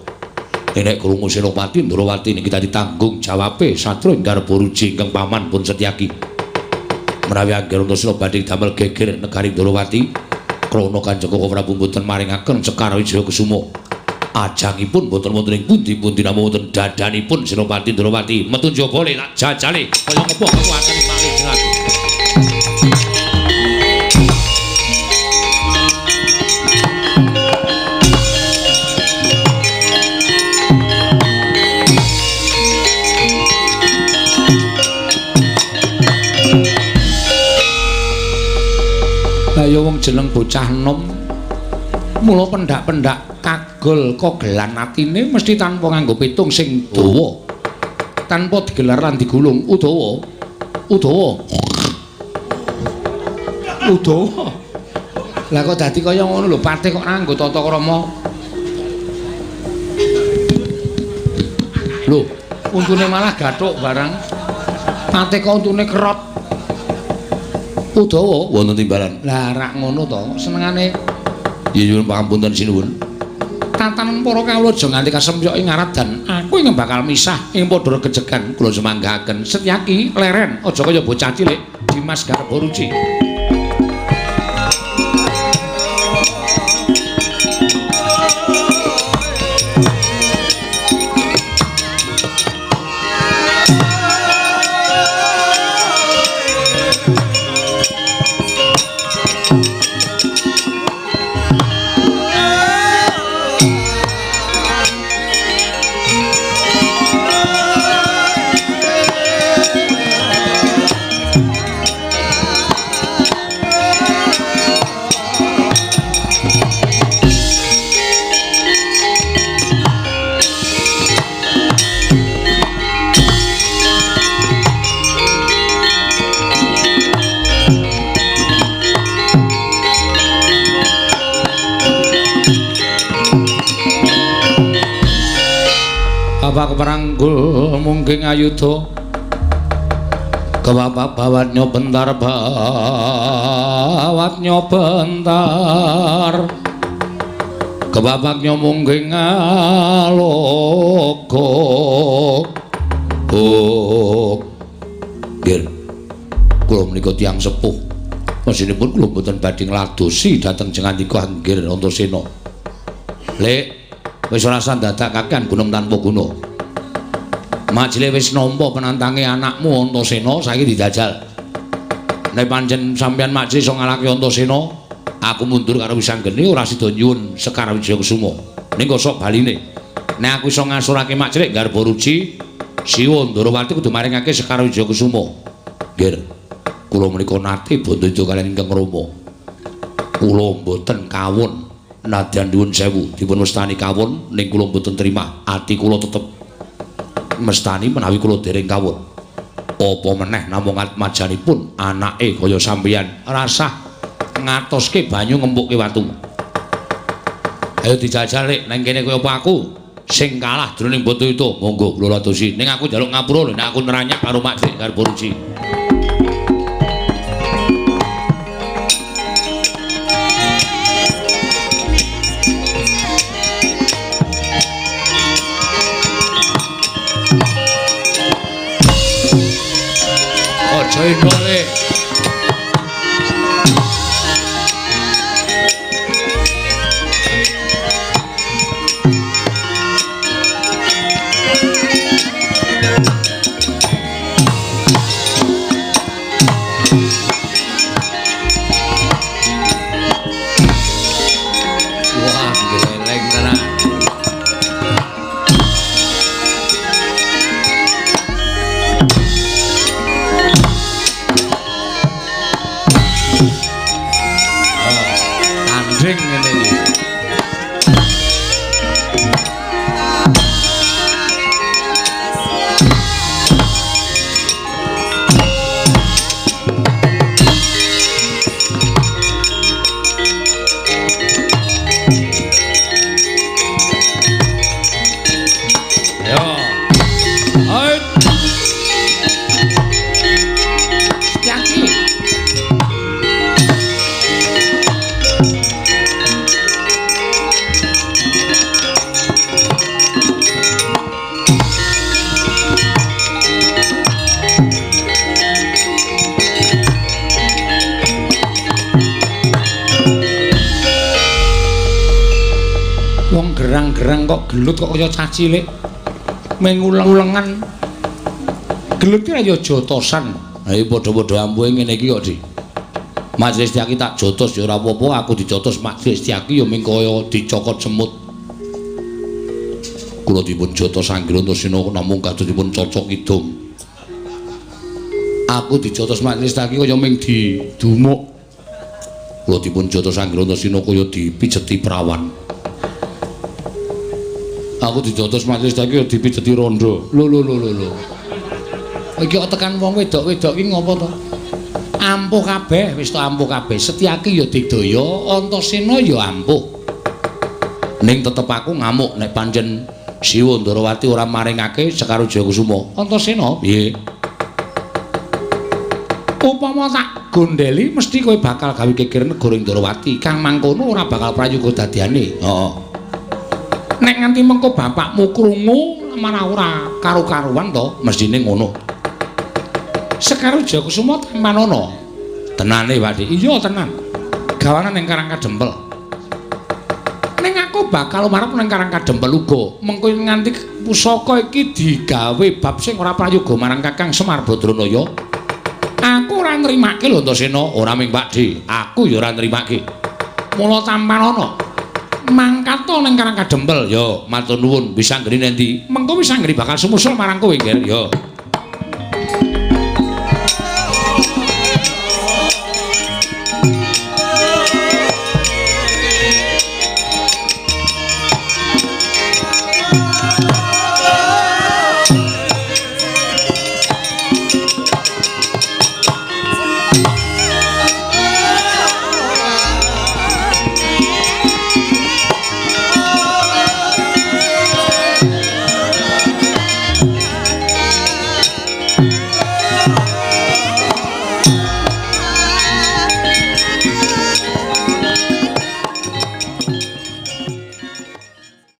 Nek krungu Senopati Ndorowati niki dadi tanggung jawabe satru ing garba ruji ingkang paman pun Setyaki. Menawi angger Antasena badhe damel geger negari Ndorowati, krana Kanjeng Koko Prabu mboten maringaken Sekar Wijaya Kusuma. Ajangipun mboten wonten ing pundi-pundi namung wonten dadanipun Senopati Ndorowati. Metu njaba le tak jajale kaya ngapa kekuatane malih lagi. Lah ya wong jeneng bocah enom mula pendak-pendak kagol kogelan atine mesti tanpa nganggo pitung sing dawa, tanpa digelar lan digulung udawa udawa udawa. Lah kok dadi kaya ngono lho, patih kok nganggo tata krama. Lho, untune malah gathuk barang. Patih kok untune kerot. Udawa wonten timbalan. Lah rak ngono to, senengane. Ya nyuwun pangapunten sinuwun. Tatanan para kawula aja nganti kasempyok ing aradan. Aku ing bakal misah ing padha regejegan kula semanggaken. Setyaki leren aja kaya bocah cilik Dimas Garba Ruci. Bapak peranggul mungkin ayuda kebapak bawatnya bentar bawatnya bentar kebabaknya mungkin ngalogo. Oh nggih, kula menika tiyang sepuh, mesinipun kula mboten badhe ngladosi dhateng jengandika Anggir Antasena. Lek wis ora usah dadak kakean gunung tanpa guna. Majile wis nampa penantange anakmu Antasena, saiki dijajal. Nek pancen sampeyan Makcil iso ngalahke Antasena, aku mundur karo Wisanggeni ora sida nyuwun Sekar Wijaya Kusuma. Ning kosok baline. Nek aku iso ngasurake Makcil Garba Ruci, Siwa Ndorowati kudu maringake Sekar Wijaya Kusuma. Nggih. Kula menika nate bandha kaliyan ingkang Rama. Kula mboten kawon. Nadyan nyuwun sewu dipun wastani kawon ning kula mboten terima. Ati kula tetep mestani menawi kula dereng kawon. Apa meneh namung atmajanipun anake kaya sampeyan rasah ngatoske banyu ngempukke watu. Ayo dijajal lek nang kene kaya apa aku sing kalah jroning Bantayuda. Monggo kula ladosi. Ning aku njaluk ngapura lho nek aku neranyak karo Mak Cik Garba Ruci. Aja endok le. Wah, geleleng tenan. Tanding ngene iki. Ayo. Hai. Setyaki. Wong gerang-gerang kok gelut kok kaya cah cilik. Menguleng-ulengan. Gelut ki ya jotosan. Ha iki padha-padha ampuhe ngene iki kok, Di. Majelis Setyaki tak jotos ya ora apa-apa, aku dijotos Majelis Setyaki ya ming kaya dicokot semut. Kula dipun jotos Anggir Antasena namung kados dipun cocok kidung. Aku dijotos Majelis Setyaki kaya ming didumuk. Kula dipun jotos Anggir Antasena kaya dipijeti prawan. Aku dijotos Majelis Setyaki kaya dipijeti rondo. Lho lho lho lho lho. Iki kok tekan wong wedok-wedok iki ngopo to? Ampuh kabeh, wis to ampuh kabeh. Setyaki ya digdaya, Antasena ya ampuh. Ning tetep aku ngamuk nek pancen Siwa Ndarawati ora maringake Sekar Wijaya Kusuma. Antasena, piye? Upama tak gondeli mesti kowe bakal gawe geger negara Ndarawati. Kang mangkono ora bakal prayoga dadiane. Heeh. Nek nganti mengko bapakmu krungu malah ora karu-karuan to, mestine ngono. Sekar Wijaya Kusuma tampanana. Tenane, Pak Dik. Iya, tenan. Gawanan ning Karang Kadempel. Ning aku bakal marep ning Karang Kadempel uga. Mengko nganti pusaka iki digawe bab sing ora prayoga marang Kakang Semar Badranaya. Aku ora nrimake lho Antasena, ora ming Pak Dik, aku ya ora nrimake. Mula tampanana. Mangkat to ning Karang Kadempel. Yo, matur nuwun. Wis anggere nendi? Mengko wis anggere bakal sumusul marang kowe, Ger. Yo.